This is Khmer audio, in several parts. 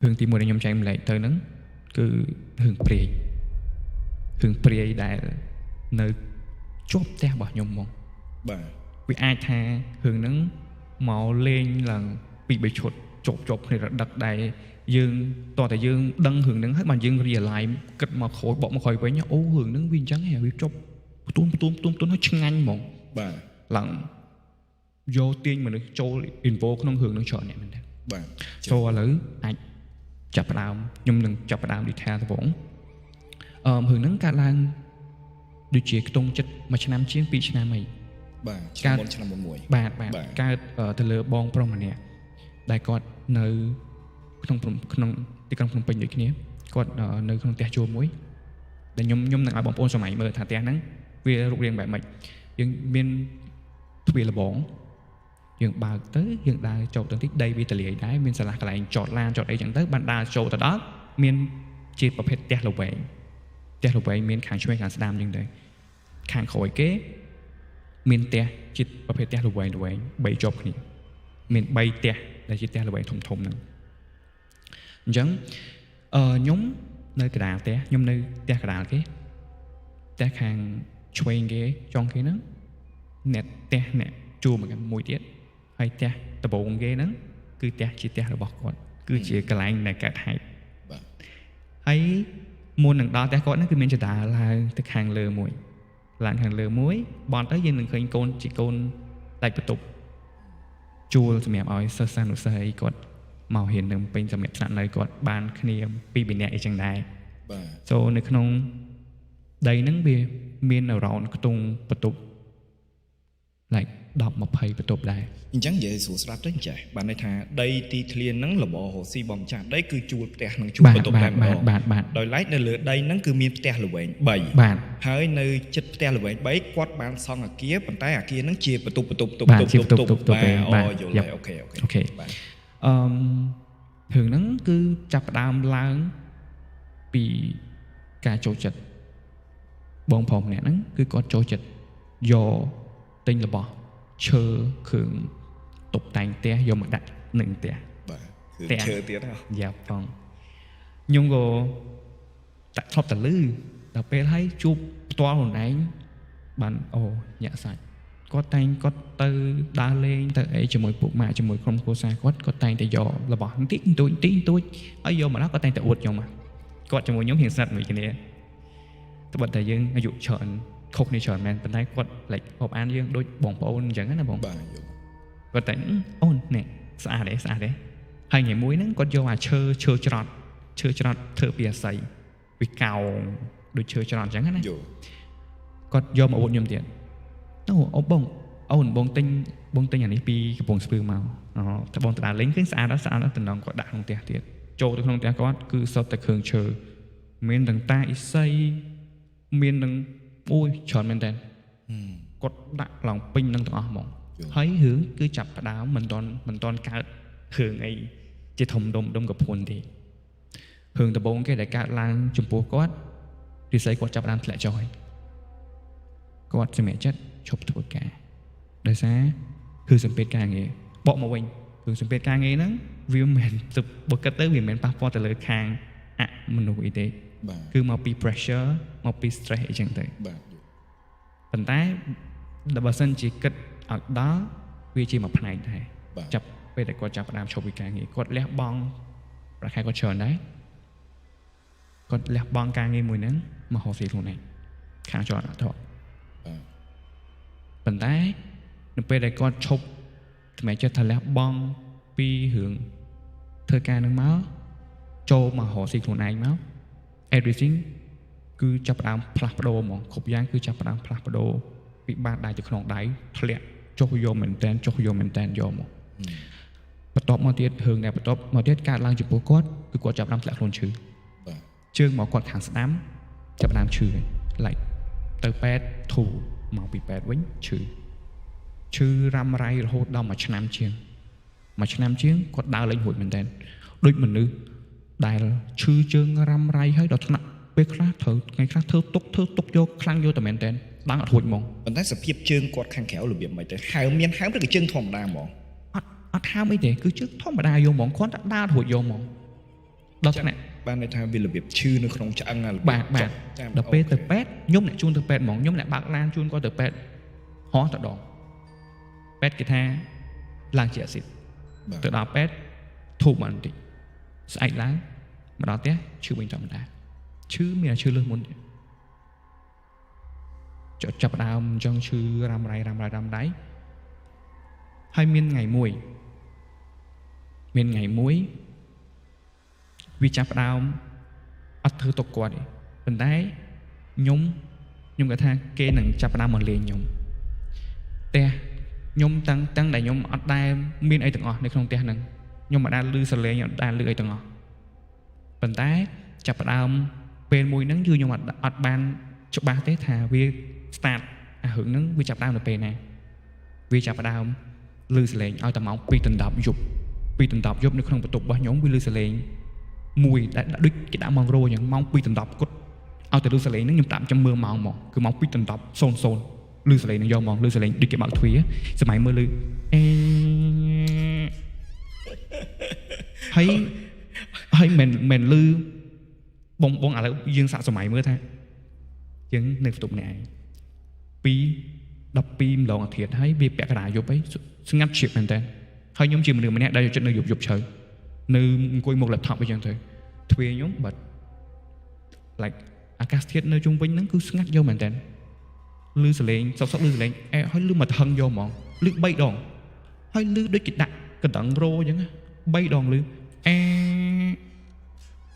រឿងទីមួយដែលខ្ញុំចែករំលែកទៅហ្នឹងគឺរឿងព្រាយរឿងព្រាយដែលនៅជាប់ផ្ទះរបស់ខ្ញុំហ្មង បាទ វាអាចថារឿងហ្នឹងមកលេងឡើងពីរបីឈុតជាប់ជាប់គ្នារដឹកដែលយើងតោះតែយើងដឹងរឿងហ្នឹងហើយបានយើង realize គិតមកក្រោយបកមកក្រោយវិញអូរឿងហ្នឹងវាអញ្ចឹងហ៎វាជាប់ផ្ទួនផ្ទួនផ្ទួនផ្ទួនហើយឆ្ងាញ់ហ្មង បាទ ឡើងយកទាញមនុស្សចូល involve ក្នុងរឿងហ្នឹងច្រើនអ្នកមែនទេ បាទ ចូលឥឡូវអាចចាប់ផ្ដើមខ្ញុំនឹងចាប់ផ្ដើម detail ដំបូងរឿងហ្នឹងកើតឡើងដូចជាខ្ទង់ចិត្តមួយឆ្នាំជាង2ឆ្នាំអី បាទឆ្នាំមុនឆ្នាំមុនមួយ បាទបាទ បាទ កើតទៅលើបងប្រុសម្នាក់ដែលគាត់នៅក្នុងព្រំក្នុងទីក្រុងភ្នំពេញដូចគ្នាគាត់នៅក្នុងផ្ទះជួលមួយដែលខ្ញុំនឹងឲ្យបងប្អូនសម័យមើលថាផ្ទះហ្នឹងវារូបរាងបែបម៉េចយើងមានទ្វារលបងយើងបើកទៅយើងដើរចូលទៅតិចដីវាទលាយដែរមានសាលាកន្លែងចតឡានចតអីចឹងទៅបានដើរចូលទៅដល់មានជាប្រភេទផ្ទះល្វែងផ្ទះល្វែងមានខាងឆ្វេងខាងស្ដាំចឹងទៅខាងក្រោយគេ មានផ្ទះជាប្រភេទផ្ទះល្វែងល្វែង3ជាប់គ្នាមាន3ផ្ទះដែលជាផ្ទះល្វែងធំធំហ្នឹងអញ្ចឹងខ្ញុំនៅកណ្ដាលផ្ទះខ្ញុំនៅផ្ទះកណ្ដាលគេផ្ទះខាងឆ្វេងគេចុងគេហ្នឹងអ្នកផ្ទះអ្នកជួលមកមួយទៀតហើយផ្ទះដំបូងគេហ្នឹងគឺផ្ទះជាផ្ទះរបស់គាត់គឺជាកន្លែងដែលកើតហេតុ បាទ ហើយមុននឹងដល់ផ្ទះគាត់ហ្នឹងគឺមានចដាឡើងទៅខាងលើមួយឡើងខាងលើមួយបន់ទៅយើងនឹងឃើញកូនជាកូនដាច់បន្ទប់ជួលសម្រាប់ឲ្យសិស្សានុសិស្សអីគាត់មករៀននៅពេញសម្រាប់ស្នាក់នៅគាត់បានគ្នាពីរពីរនាក់អីចឹងដែរ បាទ ចូលនៅក្នុងដីហ្នឹងវាមាន around ខ្ទង់បន្ទប់ like 10 20បន្ទប់ដែរ អញ្ចឹងនិយាយស្រួលស្ដាប់ទៅអញ្ចេះបានន័យថាដីទីធ្លាហ្នឹងរបររកស៊ីបងម្ចាស់ដីគឺជួលផ្ទះនិងជួល បាទ បន្ទប់ បាទ តែម្ដង បាទបាទ ដោយឡែកនៅលើដីហ្នឹងគឺមានផ្ទះល្វែង3 បាទ ហើយនៅចិត្តផ្ទះល្វែង3គាត់បានសង់អគារប៉ុន្តែអគារហ្នឹងជាបន្ទប់បន្ទប់បន្ទប់ បាទជាបន្ទប់បន្ទប់បន្ទប់ បាទអូ បាទ យល់ យ៉ាប់ ហើយ okay okay okay បាទ អឺមរឿងហ្នឹងគឺចាប់ផ្ដើមឡើងពីការចូលចិត្តបងប្រុសម្នាក់ហ្នឹងគឺគាត់ចូលចិត្តយកទិញរបស់ឈើគ្រឿងតុបតែងផ្ទះយកមកដាក់នឹងផ្ទះ បាទគឺ ផ្ទះ ឈើទៀតហ៎ យ៉ាប់ផងខ្ញុំក៏តាក់ធ្លាប់តែលឺដល់ពេលហើយជួបផ្ទាល់ខ្លួនឯងបានអូញាក់សាច់គាត់តែងគាត់ទៅដើរលេងទៅអីជាមួយពួកម៉ាក់ជាមួយក្រុមគ្រួសារគាត់គាត់តែងតែយករបស់បន្តិចបន្តួចបន្តិចបន្តួចហើយយកមកដល់គាត់តែងតែអួតខ្ញុំហ៎គាត់ជាមួយខ្ញុំរៀងស្និទ្ធមួយគ្នាត្បិតតែយើងអាយុច្រើនខុសគ្នាច្រើនមែនប៉ុន្តែគាត់ like រាប់អានយើងដូចបងប្អូនអញ្ចឹងណាបង បាទយល់ គាត់តែអូននេះស្អាតទេស្អាតទេហើយថ្ងៃមួយហ្នឹងគាត់យកអាឈើឈើច្រត់ឈើច្រត់ធ្វើពីអាស័យវាកោងដូចឈើច្រត់អញ្ចឹងណា យល់ គាត់យកមកអួតខ្ញុំទៀតអូអូបងអូនបងទិញបងទិញអានេះពីកំពង់ស្ពឺមកអូតែបងទៅដើរលេងឃើញស្អាតដល់ស្អាតដល់តំណងគាត់ដាក់ក្នុងផ្ទះទៀតចូលទៅក្នុងផ្ទះគាត់គឺសុទ្ធតែគ្រឿងឈើមានទាំងតាអ៊ីសីមានទាំងអូយច្រើនមែនតើគាត់ដាក់ឡើងពេញនឹងទាំងអស់ហ្មង ហើយរឿងគឺចាប់ផ្ដើមមិនទាន់កើតរឿងអីជាធំដុំដុំកភួនទេរឿងដំបូងគេដែលកើតឡើងចំពោះគាត់រិស័យគាត់ចាប់ផ្ដើមធ្លាក់ចុះហើយគាត់សម្រេចចិត្តឈប់ធ្វើការដោយសារគឺសម្ពាធការងារបកមកវិញរឿងសម្ពាធការងារហ្នឹងវាមិនមែនទៅបើគិតទៅវាមិនមែនប៉ះពាល់ទៅលើខាងអមនុស្សអីទេ បាទ គឺមកពី pressure មកពី stress អីចឹងទៅ បាទយល់ ប៉ុន្តែដល់បើសិនជាគិតឲ្យដល់វាជាមួយផ្នែកដែរ បាទ ចាប់ពេលដែលគាត់ចាប់ផ្ដើមឈប់ពីការងារគាត់លះបង់ប្រាក់ខែគាត់ច្រើនដែរគាត់លះបង់ការងារមួយហ្នឹងមករកស៊ីខ្លួនឯងខាងចរន្តអត់ថត បាទ ប៉ុន្តែនៅពេលដែលគាត់ឈប់សម្រេចចិត្តថាលះបង់ពីរឿងធ្វើការហ្នឹងមកចូលមករកស៊ីខ្លួនឯងមក everything គឺចាប់ផ្ដើមផ្លាស់ប្ដូរហ្មងគ្រប់យ៉ាងគឺចាប់ផ្ដើមផ្លាស់ប្ដូរពីបាតដៃទៅក្នុងដៃធ្លាក់ចុះយកមែនតែនចុះយកមែនតែនយកមកបន្ទាប់មកទៀតរឿងដែលបន្ទាប់មកទៀតកើតឡើងចំពោះគាត់គឺគាត់ចាប់ផ្ដើមធ្លាក់ខ្លួនឈឺ បាទ ជើងមកគាត់ខាងស្ដាំចាប់ផ្ដើមឈឺហើយ like ទៅពេទ្យធូរមកពីពេទ្យវិញឈឺឈឺរ៉ាំរ៉ៃរហូតដល់មួយឆ្នាំជាងមួយឆ្នាំជាងគាត់ដើរលេងរួចមែនតើដូចមនុស្សដែលឈឺជើងរ៉ាំរ៉ៃហើយដល់ថ្នាក់ពេលខ្លះត្រូវថ្ងៃខ្លះធ្វើទុកធ្វើទុកយកខ្លាំងយកតែមែនតើដើរអត់រួចហ្មង ប៉ុន្តែសភាពជើងគាត់ខាងក្រៅរបៀបម៉េចទៅហើមមានហើមឬក៏ជើងធម្មតាហ្មង អត់អត់ហើមអីទេគឺជើងធម្មតាយកហ្មងគាត់តែដើររួចយកហ្មង ដល់ថ្នាក់ បានន័យថាវារបៀបឈឺនៅក្នុងឆ្អឹងអារបៀប បាទបាទ ចាំ ដល់ពេលទៅពេទ្យខ្ញុំអ្នកជូនទៅពេទ្យហ្មងខ្ញុំអ្នកបើកឡានជូនគាត់ទៅពេទ្យហោះទៅដងពេទ្យគេថាឡើងជាអាស៊ីត បាទ ទៅដល់ពេទ្យធូបមកបន្តិចស្អែកឡើងមកដល់ផ្ទះឈឺវិញធម្មតាឈឺមានតែឈឺលើសមុនទៀតចុចចាប់ផ្ដើមអញ្ចឹងឈឺរ៉ាំរ៉ៃរ៉ាំរ៉ៃរ៉ាំរ៉ៃហើយមានថ្ងៃមួយមានថ្ងៃមួយវាចាប់ផ្ដើមអត់ធ្វើទុកគាត់ទេប៉ុន្តែខ្ញុំខ្ញុំគាត់ថាគេនឹងចាប់ផ្ដើមមកលេងខ្ញុំផ្ទះខ្ញុំតាំងតាំងដែលខ្ញុំអត់ដែលមានអីទាំងអស់នៅក្នុងផ្ទះហ្នឹងខ្ញុំមិនដែលឮសលេងអត់ដែលឮអីទាំងអស់ប៉ុន្តែចាប់ផ្ដើមពេលមួយហ្នឹងគឺខ្ញុំអត់អត់បានច្បាស់ទេថាវា start អារឿងហ្នឹងវាចាប់ផ្ដើមនៅពេលណាវាចាប់ផ្ដើមឮសលេងឲ្យតែម៉ោង2ដណ្ដប់យប់2ដណ្ដប់យប់នៅក្នុងបន្ទប់របស់ខ្ញុំវាឮសលេងមួយដែលដូចគេដាក់ម៉ោងរោអញ្ចឹងម៉ោង2ដណ្ដប់គត់ឲ្យតែឮសលេងហ្នឹងខ្ញុំតាមចាំមើលម៉ោងមកគឺម៉ោង2ដណ្ដប់00ឮសលេងហ្នឹងយកហ្មងឮសលេងដូចគេបើកទ្វារសម័យមើលឮអេហើយហើយមិនមិនឮបងបងឥឡូវយើងសាកសម័យមើលថាយើងនៅបន្ទប់ម្នាក់ឯង 2 12ម្ដងអាទិត្យហើយវាពាក់កណ្ដាលយប់អីស្ងាត់ជ្រាបមែនតើហើយខ្ញុំជាមនុស្សម្នាក់ដែលចូលចិត្តនៅយប់យប់ជ្រៅនៅអង្គុយមុខ laptop អីចឹងទៅទ្វារខ្ញុំបិទ like អាកាសធាតុនៅជុំវិញហ្នឹងគឺស្ងាត់យកមែនតើឮសលេងសុកសុកឮសលេងអេហើយឮមកតហឹងយកហ្មងឮ3ដងហើយឮដូចគេដាក់កណ្ដឹងរោអញ្ចឹង3ដងឮអេ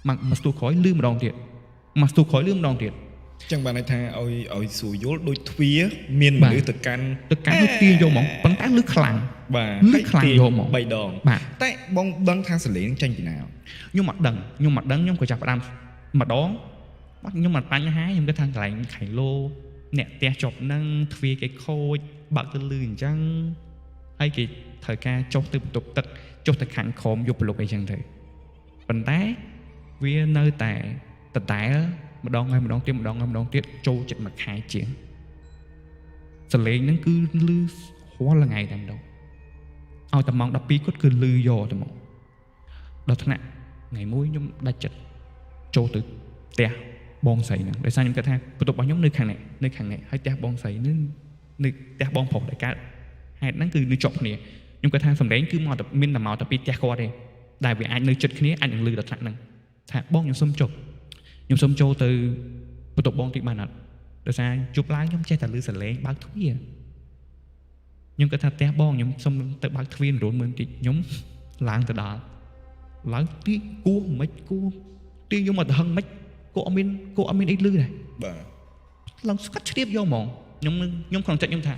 មកមកស្ទុះក្រោយឮម្ដងទៀតមកស្ទុះក្រោយឮម្ដងទៀត ចឹងបានន័យថាឲ្យឲ្យសួរយល់ដូចទ្វារមានមនុស្សទៅកាន់ ទៅកាន់ទៅទាញយកហ្មងប៉ុន្តែឮខ្លាំង បាទ ឮខ្លាំងយកហ្មង 3ដង បាទ តែបងដឹងថាសលេងចេញពីណាអត់ ខ្ញុំអត់ដឹងខ្ញុំអត់ដឹងខ្ញុំក៏ចាប់ផ្ដើមម្ដងបាត់ខ្ញុំអត់បញ្ហាខ្ញុំគិតថាកន្លែងខៃឡូអ្នកផ្ទះជាប់នឹងទ្វារគេខូចបើកទៅលឺអញ្ចឹងហើយគេត្រូវការចុះទៅបន្ទប់ទឹកចុះទៅខាងក្រោមយកប្រលប់អីចឹងទៅប៉ុន្តែវានៅតែដដែលម្ដងហើយម្ដងទៀតម្ដងហើយម្ដងទៀតចូលចិត្តមួយខែជាងសលេងហ្នឹងគឺលឺរាល់ថ្ងៃតែម្ដងឲ្យតែម៉ោង12គាត់គឺលឺយកតែមក ដល់ថ្នាក់ថ្ងៃមួយខ្ញុំដាច់ចិត្តចូលទៅផ្ទះបងស្រីហ្នឹងដោយសារខ្ញុំគិតថាបន្ទប់របស់ខ្ញុំនៅខាងនេះនៅខាងនេះហើយផ្ទះបងស្រីនឹងនៅផ្ទះបងប្រុសដែលកើតហេតុហ្នឹងគឺនៅជាប់គ្នាខ្ញុំគិតថាសម្លេងគឺមកតែមានតែមកតែពីផ្ទះគាត់ទេដែលវាអាចនៅជិតគ្នាអាចនឹងលឺដល់ថ្នាក់ហ្នឹងថាបងខ្ញុំសុំចុះខ្ញុំសុំចូលទៅបន្ទប់បងតិចបានអត់ដោយសារជប់ឡើងខ្ញុំចេះតែលឺសម្លេងបើកទ្វារខ្ញុំគិតថាផ្ទះបងខ្ញុំសុំទៅបើកទ្វាររួនមើលបន្តិចខ្ញុំឡើងទៅដល់ ឡើងទីគោះមិនគោះទីយកមកទៅហឹងមិនគោះអត់មានគោះអត់មានអីលឺដែរ បាទ ឡើងស្កាត់ជ្រាបយកហ្មងខ្ញុំនឹងខ្ញុំក្នុងចិត្តខ្ញុំថា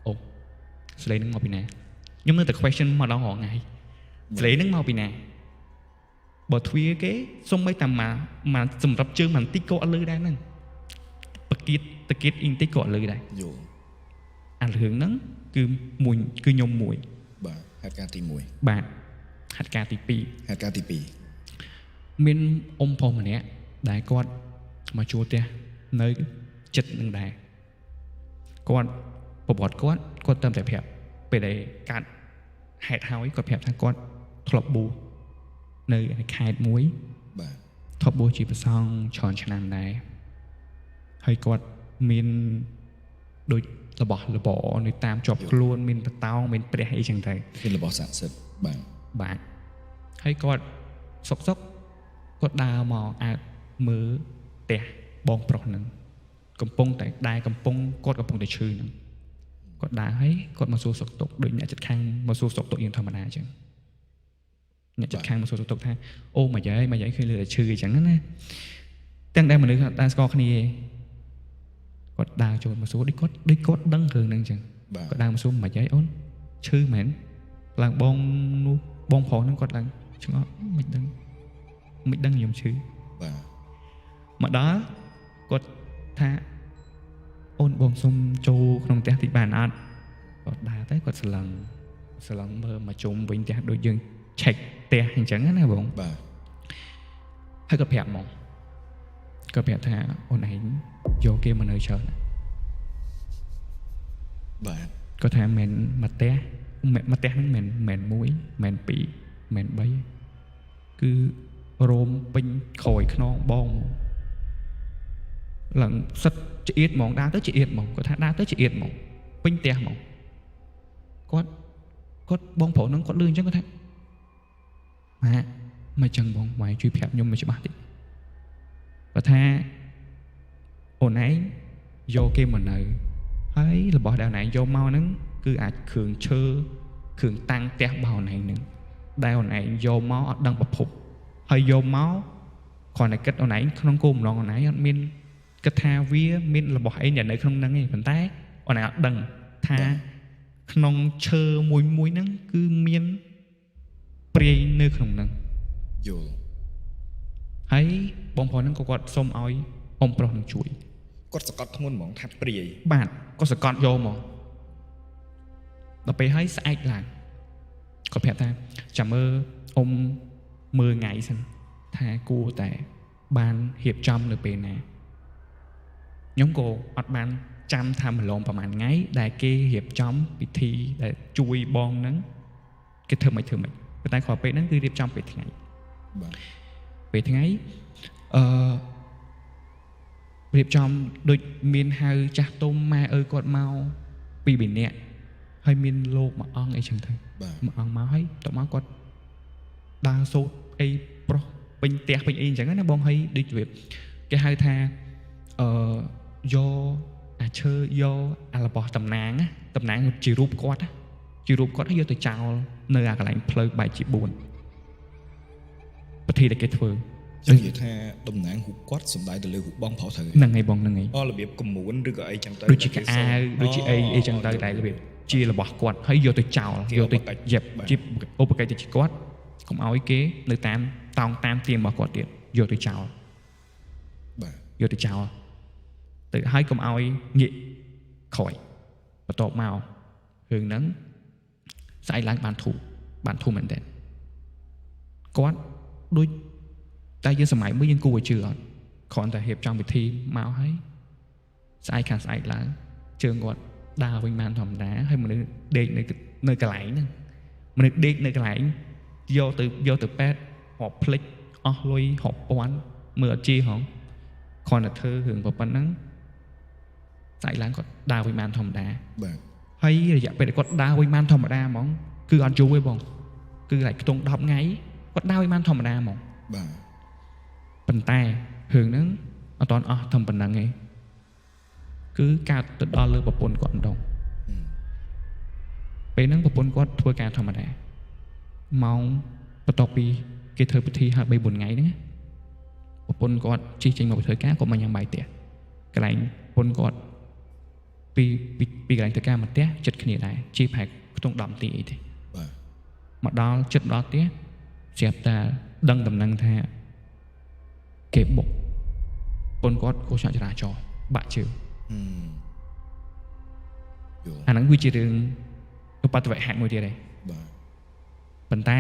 អូសលេងនឹងមកពីណាខ្ញុំនៅតែ question មកដល់រាល់ថ្ងៃសលេងនឹងមកពីណាបើទ្វារគេសុំបីតែមកមកសម្រាប់ជើងបន្តិចក៏អត់លឺដែរហ្នឹងបកៀតតកៀតអ៊ីនតិចក៏អត់លឺដែរ យល់ អារឿងហ្នឹងគឺមួយគឺខ្ញុំមួយ បាទហេតុការណ៍ទី1 បាទហេតុការណ៍ទី2 ហេតុការណ៍ទី មានអ៊ំប្រុសម្នាក់ដែលគាត់មកជួលផ្ទះនៅចិត្តនឹងដែរគាត់ប្រវត្តិគាត់គាត់តាមតែប្រាប់ពេលដែលកាត់ហេតុហើយគាត់ប្រាប់ថាគាត់ធ្លាប់បួសនៅឯខេត្តមួយ 2បាទ ធ្លាប់បួសជាព្រះសង្ឃច្រើនឆ្នាំដែរហើយគាត់មានដូចរបស់របរនៅតាមជាប់ខ្លួនមានបតោងមានព្រះអីចឹងទៅ មានរបស់ស័ក្តិសិទ្ធិបាទ បាទហើយគាត់សុកសុកគាត់ដើរមកអាចមើលផ្ទះបងប្រុសហ្នឹងកំពុងតែដែរកំពុងគាត់កំពុងតែឈឺហ្នឹងគាត់ដើរហើយគាត់មកសួរសុខទុក្ខដូចអ្នកចិត្តខាងមកសួរសុខទុក្ខយើងធម្មតាអញ្ចឹងអ្នកចិត្តខាងមកសួរសុខទុក្ខថាអូមកយាយមកយាយឃើញលើតែឈឺអញ្ចឹងណាទាំងដែលមនុស្សអត់ដែលស្គាល់គ្នាទេគាត់ដើរចូលមកសួរដូចគាត់ដូចគាត់ដឹងរឿងហ្នឹងអញ្ចឹង បាទ គាត់ដើរមកសួរមិនអីអូនឈឺមែនឡើងបងនោះបងប្រុសហ្នឹងគាត់ឡើងឆ្ងល់មិនដឹងមិនដឹងខ្ញុំឈឺ បាទ មកដល់គាត់ថាអូនបងសុំចូលក្នុងផ្ទះតិចបានអត់គាត់ដើរទៅគាត់ស្រឡឹងស្រឡឹងមើលមកជុំវិញផ្ទះដូចយើងឆែកផ្ទះអញ្ចឹងណាបង បាទ ហើយគាត់ប្រាប់មកគាត់ប្រាប់ថាអូនឯងយកគេមកនៅច្រើនណាស់ បាទ គាត់ថាមិនមកផ្ទះមិនមកផ្ទះហ្នឹងមិនមិនមួយមិនពីរមិនបីគឺ រោមពេញក្រោយខ្នងបងឡើងសិតចៀតហ្មងដើរទៅចៀតហ្មងគាត់ថាដើរទៅចៀតហ្មងពេញផ្ទះហ្មងគាត់គាត់បងប្រុសហ្នឹងគាត់លឺអញ្ចឹងគាត់ថាម៉ាក់មកចឹងបងម៉ែជួយប្រាប់ខ្ញុំមកច្បាស់តិចគាត់ថាអូនឯងយកគេមកនៅហើយរបស់ដែលអូនឯងយកមកហ្នឹងគឺអាចគ្រឿងឈើគ្រឿងតាំងផ្ទះរបស់អូនឯងហ្នឹងដែលអូនឯងយកមកអត់ដឹងប្រភពហើយយកមកគ្រាន់តែគិតអូនឯងក្នុងគោលបំណងអូនឯងអត់មានគិតថាវាមានរបស់អីដែលនៅក្នុងហ្នឹងទេប៉ុន្តែអូនឯងអត់ដឹងថាក្នុងឈើមួយមួយហ្នឹងគឺមានព្រាយនៅក្នុងហ្នឹង យល់ ហើយបងប្រុសហ្នឹងក៏គាត់សុំឲ្យអ៊ំប្រុសនឹងជួយ គាត់សកត់ធ្ងន់ហ្មងថាព្រាយ បាទគាត់សកត់យកមកដល់ពេលហើយស្អែកឡើងគាត់ប្រាប់ថាចាំមើលអ៊ំមើលថ្ងៃសិនថាគួរតែបានរៀបចំនៅពេលណាខ្ញុំក៏អត់បានចាំថាម្លងប្រហែលថ្ងៃដែលគេរៀបចំពិធីដែលជួយបងហ្នឹងគេធ្វើមិនធ្វើមិនប៉ុន្តែគ្រាន់ពេលហ្នឹងគឺរៀបចំពេលថ្ងៃ បាទ ពេលថ្ងៃអឺរៀបចំដូចមានហៅចាស់ទុំម៉ែឪគាត់មកពីរបីនាក់ហើយមានលោកមួយអង្គអីចឹងទៅ បាទ មួយអង្គមកហើយតមកគាត់ដើរសូត្រអីប្រុសពេញផ្ទះពេញអីអញ្ចឹងណាបងហើយដូចរបៀបគេហៅថាអឺយកអាឈើយកអារបស់តំណាងណាតំណាងជារូបគាត់ណាជារូបគាត់ហើយយកទៅចោលនៅអាកន្លែងផ្លូវបែកជា4ពិធីដែលគេធ្វើ ចឹងនិយាយថាតំណាងរូបគាត់សំដៅទៅលើរូបបងប្រុសត្រូវ ហ្នឹងហើយបងហ្នឹងហើយ អូរបៀបកមួនឬក៏អីចឹងទៅ ដូចជាកអាវដូចជាអីអីចឹងទៅតែរបៀបជារបស់គាត់ហើយយកទៅចោលយកទៅយេបជាឧបកិច្ចទៅជាគាត់កុំឲ្យគេនៅតាមតោងតាមទៀងរបស់គាត់ទៀតយកទៅចោល បាទ យកទៅចោលទៅហើយកុំឲ្យងាកក្រោយបន្ទាប់មករឿងហ្នឹងស្អែកឡើងបានធូរបានធូរមែនតើគាត់ដូចតែយើងសម័យមួយយើងគួរឲ្យជឿអត់គ្រាន់តែរៀបចំពិធីមកហើយស្អែកខាងស្អែកឡើងជើងគាត់ដើរវិញបានធម្មតាហើយមនុស្សដេកនៅនៅកន្លែងហ្នឹងមនុស្សដេកនៅកន្លែងយកទៅយកទៅពេទ្យរាប់ភ្លេចអស់លុយរាប់ពាន់មើលអត់ជាហងគ្រាន់តែធ្វើរឿងប៉ុណ្ណឹងស្អែកឡើងគាត់ដើរវិញបានធម្មតា បាទ ហើយរយៈពេលដែលគាត់ដើរវិញបានធម្មតាហ្មងគឺអត់យូរទេបងគឺឡែកខ្ទង់10ថ្ងៃគាត់ដើរវិញបានធម្មតាហ្មង បាទ ប៉ុន្តែរឿងហ្នឹងអត់ទាន់អស់ធំប៉ុណ្ណឹងឯងគឺកើតទៅដល់លើប្រពន្ធគាត់ម្ដងពេលហ្នឹងប្រពន្ធគាត់ធ្វើការធម្មតាម៉ោងបន្ទាប់ពីគេធ្វើពិធីហើយ3 4ថ្ងៃហ្នឹងណាប្រពន្ធគាត់ជិះចេញមកពីធ្វើការគាត់មកញ៉ាំបាយផ្ទះកន្លែងប្រពន្ធគាត់ពីពីពីកន្លែងធ្វើការមកផ្ទះចិត្តគ្នាដែរជិះប្រហែលខ្ទង់10នាទីអីទេ បាទ មកដល់ចិត្តដល់ផ្ទះស្រាប់តែដឹងដំណឹងថាគេបុកប្រពន្ធគាត់គ្រោះថ្នាក់ចរាចរណ៍បាក់ជើង ហឹមយល់ អាហ្នឹងវាជារឿងឧបទ្ទវហេតុមួយទៀតឯង បាទ ប៉ុន្តែ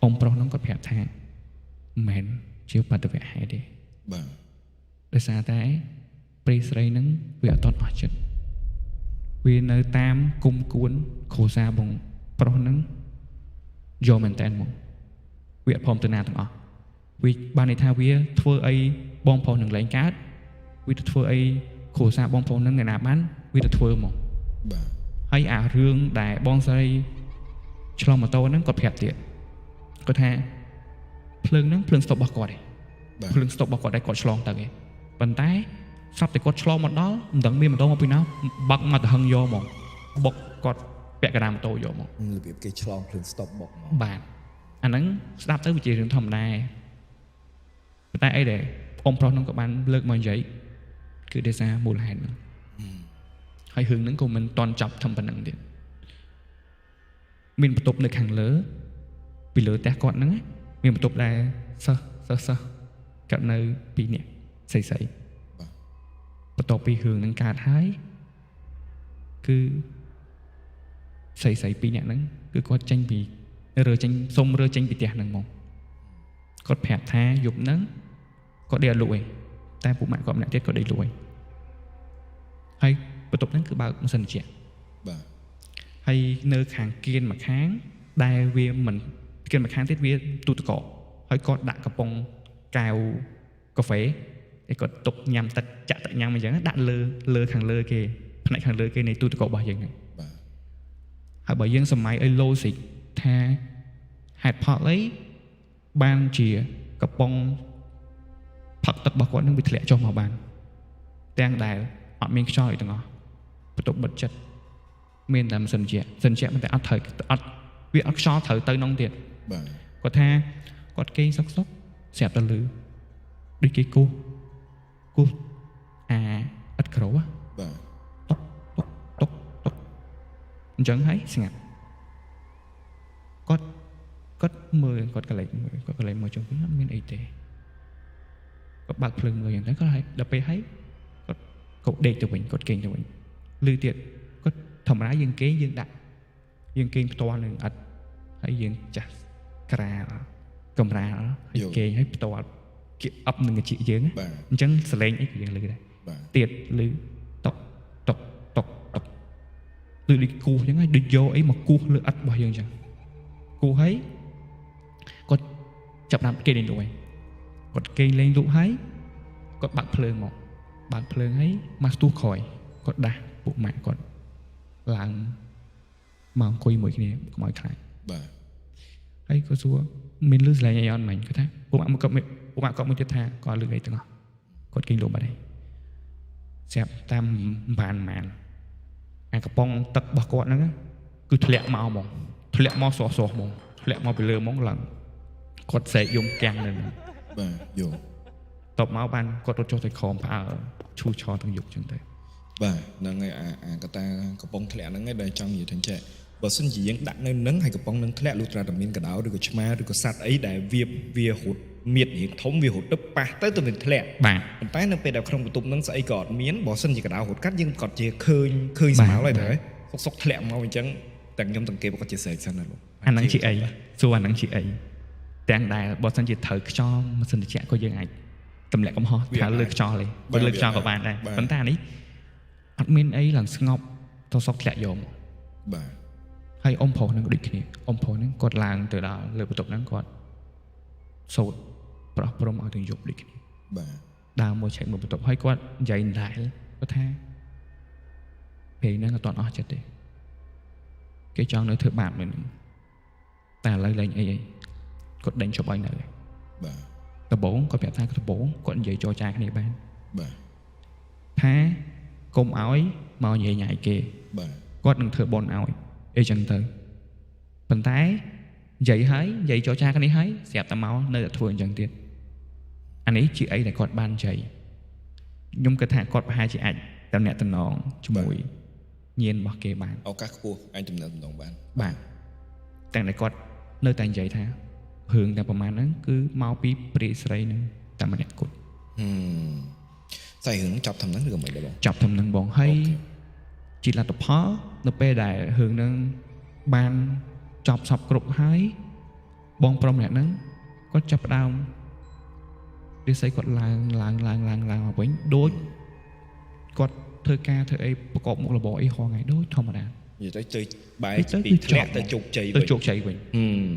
អ៊ំប្រុសហ្នឹងគាត់ប្រាប់ថាមិនមែនជាឧបទ្ទវហេតុទេ បាទ ដោយសារតែព្រីស្រីហ្នឹងវាអត់ទាន់អស់ចិត្តវានៅតាមគុំគួនគ្រួសារបងប្រុសហ្នឹងយកមែនតើមកវាអត់ព្រមទៅណាទាំងអស់វាបានន័យថាវាធ្វើអីបងប្រុសនឹងលែងកើតវាទៅធ្វើអីគ្រួសារបងប្រុសហ្នឹងឯណាបានវាទៅធ្វើមក បាទ ហើយអារឿងដែលបងស្រីឆ្លងម៉ូតូហ្នឹងគាត់ប្រាប់ទៀតគាត់ថាភ្លើងហ្នឹងភ្លើងស្តុបរបស់គាត់ឯង បាទ ភ្លើងស្តុបរបស់គាត់ដែលគាត់ឆ្លងទៅឯងប៉ុន្តែស្រាប់តែគាត់ឆ្លងមកដល់មិនដឹងមានម៉ូតូមកពីណាបាក់មកទៅហឹងយកហ្មងបុកគាត់ពាក់កណ្ដាលម៉ូតូយកហ្មង របៀបគេឆ្លងភ្លើងស្តុបបុកមក បាទអាហ្នឹងស្ដាប់ទៅវាជារឿងធម្មតាឯងប៉ុន្តែអីដែលអ៊ំប្រុសហ្នឹងក៏បានលើកមកនិយាយគឺដោយសារមូលហេតុហ្នឹងហើយរឿងហ្នឹងក៏មិនតន់ចប់ធំប៉ុណ្ណឹងទៀតមានបន្ទប់នៅខាងលើពីលើផ្ទះគាត់ហ្នឹងណាមានបន្ទប់ដែលសិស្សសិស្សសិស្សគាត់នៅពីរនាក់ស្រីស្រី បាទ បន្ទាប់ពីរឿងហ្នឹងកើតហើយគឺស្រីស្រីពីរនាក់ហ្នឹងគឺគាត់ចេញពីរើចេញសុំរើចេញពីផ្ទះហ្នឹងមកគាត់ប្រាប់ថាយប់ហ្នឹងគាត់ដេកអត់លក់ឯងតែពួកម៉ាក់គាត់ម្នាក់ទៀតគាត់ដេកលក់ឯងហើយបន្ទប់ហ្នឹងគឺបើកម៉ាស៊ីនត្រជាក់ បាទ ហើយនៅខាងគៀនមួយខាងដែលវាមិន គេម្ខាងទៀតវាទូទឹកកកហើយគាត់ដាក់កំប៉ុងកែវកាហ្វេឯគាត់ទុកញ៉ាំទឹកចាក់ទឹកញ៉ាំអញ្ចឹងដាក់លើលើខាងលើគេផ្នែកខាងលើគេនៃទូទឹកកករបស់យើងហ្នឹង បាទ ហើយបើយើងសម័យឲ្យ logic ថាហេតុផលអីបានជាកំប៉ុងផឹកទឹករបស់គាត់នឹងវាធ្លាក់ចុះមកបានទាំងដែលអត់មានខ្យល់អីទាំងអស់បន្ទប់បិទចិត្តមានតែម៉ាស៊ីនត្រជាក់ម៉ាស៊ីនត្រជាក់មិនតែអត់ត្រូវអត់វាអត់ខ្យល់ត្រូវទៅក្នុងទៀត បាទ គាត់ថាគាត់គេងសុកសុកស្រាប់តែលឺដូចគេគោះគោះអាឥដ្ឋក្រូហ៎ បាទ តុកតុកតុកតុកអញ្ចឹងហើយស្ងាត់គាត់គាត់មើលគាត់កលេចមើលគាត់កលេចមើលជុំវិញអត់មានអីទេគាត់បើកភ្លើងមើលយ៉ាងហ្នឹងគាត់ហើយដល់ពេលហើយគាត់គាត់ដេកទៅវិញគាត់គេងទៅវិញលឺទៀតគាត់ធម្មតាយើងគេងយើងដាក់យើងគេងផ្ទាល់នឹងអត់ហើយយើងចាស់ក្រាលកម្រាលហើយគេងហើយផ្ទាល់គៀបអប់នឹងត្រចៀកយើងណា បាទ អញ្ចឹងសលេងអីក៏យើងលឺដែរ បាទ ទៀតឮតុកតុកតុកតុកឮដូចគោះអញ្ចឹងហើយដូចយកអីមកគោះលើឥដ្ឋរបស់យើងអញ្ចឹងគោះហើយគាត់ចាប់ដើមគេលេងលក់ហើយគាត់គេងលេងលក់ហើយគាត់បាក់ភ្លើងមកបាក់ភ្លើងហើយមកស្ទុះក្រោយគាត់ដាស់ពួកម៉ាក់គាត់ឡើងមកអង្គុយមួយគ្នាកុំឲ្យខ្លាច បាទ ហើយគាត់សួរមានលឺស្រឡែងអីអត់មិញគាត់ថាពួកម៉ាក់មកគាត់មានពួកម៉ាក់គាត់មួយទៀតថាគាត់អត់លឺអីទាំងអស់គាត់គេងលក់បាត់ហើយស្រាប់តាមបានបានអាកំប៉ុងទឹករបស់គាត់ហ្នឹងណាគឺធ្លាក់មកហ្មងធ្លាក់មកស្រស់ស្រស់ហ្មងធ្លាក់មកពីលើហ្មងឡើងគាត់ស្រែកយំកាំងនៅហ្នឹង បាទយល់ តបមកបានគាត់រត់ចុះទៅក្រោមផ្អើលឈូឆរទាំងយប់ចឹងទៅ បាទហ្នឹងហើយអាអាកតាកំប៉ុងធ្លាក់ហ្នឹងឯងដែលចង់និយាយថាចេះបើសិនជាយើងដាក់នៅហ្នឹងហើយកំប៉ុងហ្នឹងធ្លាក់លុះត្រាតែមានកដោឬក៏ឆ្មាឬក៏សត្វអីដែលវាវារត់មៀតរៀងធំវារត់ទៅប៉ះទៅទៅវាធ្លាក់ បាទ ប៉ុន្តែនៅពេលដែលក្នុងបន្ទប់ហ្នឹងស្អីក៏អត់មានបើសិនជាកដៅរត់កាត់យើងក៏ជាឃើញឃើញស្មៅហើយតែសុកសុកធ្លាក់មកអញ្ចឹងទាំងខ្ញុំទាំងគេក៏ជាស្រែកសិនណាលោក អាហ្នឹងជាអីសួរអាហ្នឹងជាអីទាំងដែលបើសិនជាត្រូវខ្យល់ម៉ាស៊ីនត្រជាក់ក៏យើងអាចទម្លាក់កំហុសថាលើខ្យល់ទេបើលើខ្យល់ក៏បានដែរប៉ុន្តែអានេះអត់មានអីឡើងស្ងប់ទៅសុកធ្លាក់យកមក បាទ ហើយអ៊ំប្រុសហ្នឹងក៏ដូចគ្នាអ៊ំប្រុសហ្នឹងគាត់ឡើងទៅដល់លើបន្ទប់ហ្នឹងគាត់សូត្រប្រោះព្រំឲ្យទាំងយប់ដូចគ្នា បាទ ដើរមួយឆែកមួយបន្ទប់ហើយគាត់និយាយដដែលគាត់ថាពេលហ្នឹងអត់ទាន់អស់ចិត្តទេគេចង់នៅធ្វើបាបនៅហ្នឹងតែឥឡូវលែងអីអីគាត់ដេញជប់ឲ្យនៅហើយ បាទ ដំបូងគាត់ប្រាប់ថាដំបូងគាត់និយាយចរចាគ្នាបាន បាទ ថាកុំឲ្យមកនិយាយញ៉ៃគេ បាទ គាត់នឹងធ្វើបន់ឲ្យអីចឹងទៅប៉ុន្តែនិយាយហើយនិយាយចរចាគ្នាហើយស្រាប់តែមកនៅតែធ្វើអញ្ចឹងទៀតអានេះជាអីដែលគាត់បាននិយាយខ្ញុំគិតថាគាត់ប្រហែលជាអាចតំណាក់តំណងជាមួយញៀនរបស់គេបាន ឱកាសខ្ពស់អាចតំណែងតំណងបាន បាទទាំងដែលគាត់នៅតែនិយាយថារឿងតែប្រហែលហ្នឹងគឺមកពីព្រាយស្រីហ្នឹងតែម្នាក់គត់ ហឹមស្អីរឿងចាប់ធ្វើហ្នឹងឬក៏មិនដែរបង ចាប់ធំនឹងបងហើយជាលទ្ធផលនៅពេលដែលរឿងហ្នឹងបានចប់សពគ្រប់ហើយបងប្រុសម្នាក់ហ្នឹងគាត់ចាប់ផ្ដើមរិស័យគាត់ឡើងឡើងឡើងឡើងឡើងមកវិញដូចគាត់ធ្វើការធ្វើអីប្រកបមុខរបរអីរាល់ថ្ងៃដូចធម្មតា និយាយទៅទៅបែក និយាយទៅ ពី គឺ ធ្លាក់ ចប់ ទៅជោគជ័យ ទៅ វិញ ជោគជ័យវិញ ហឹម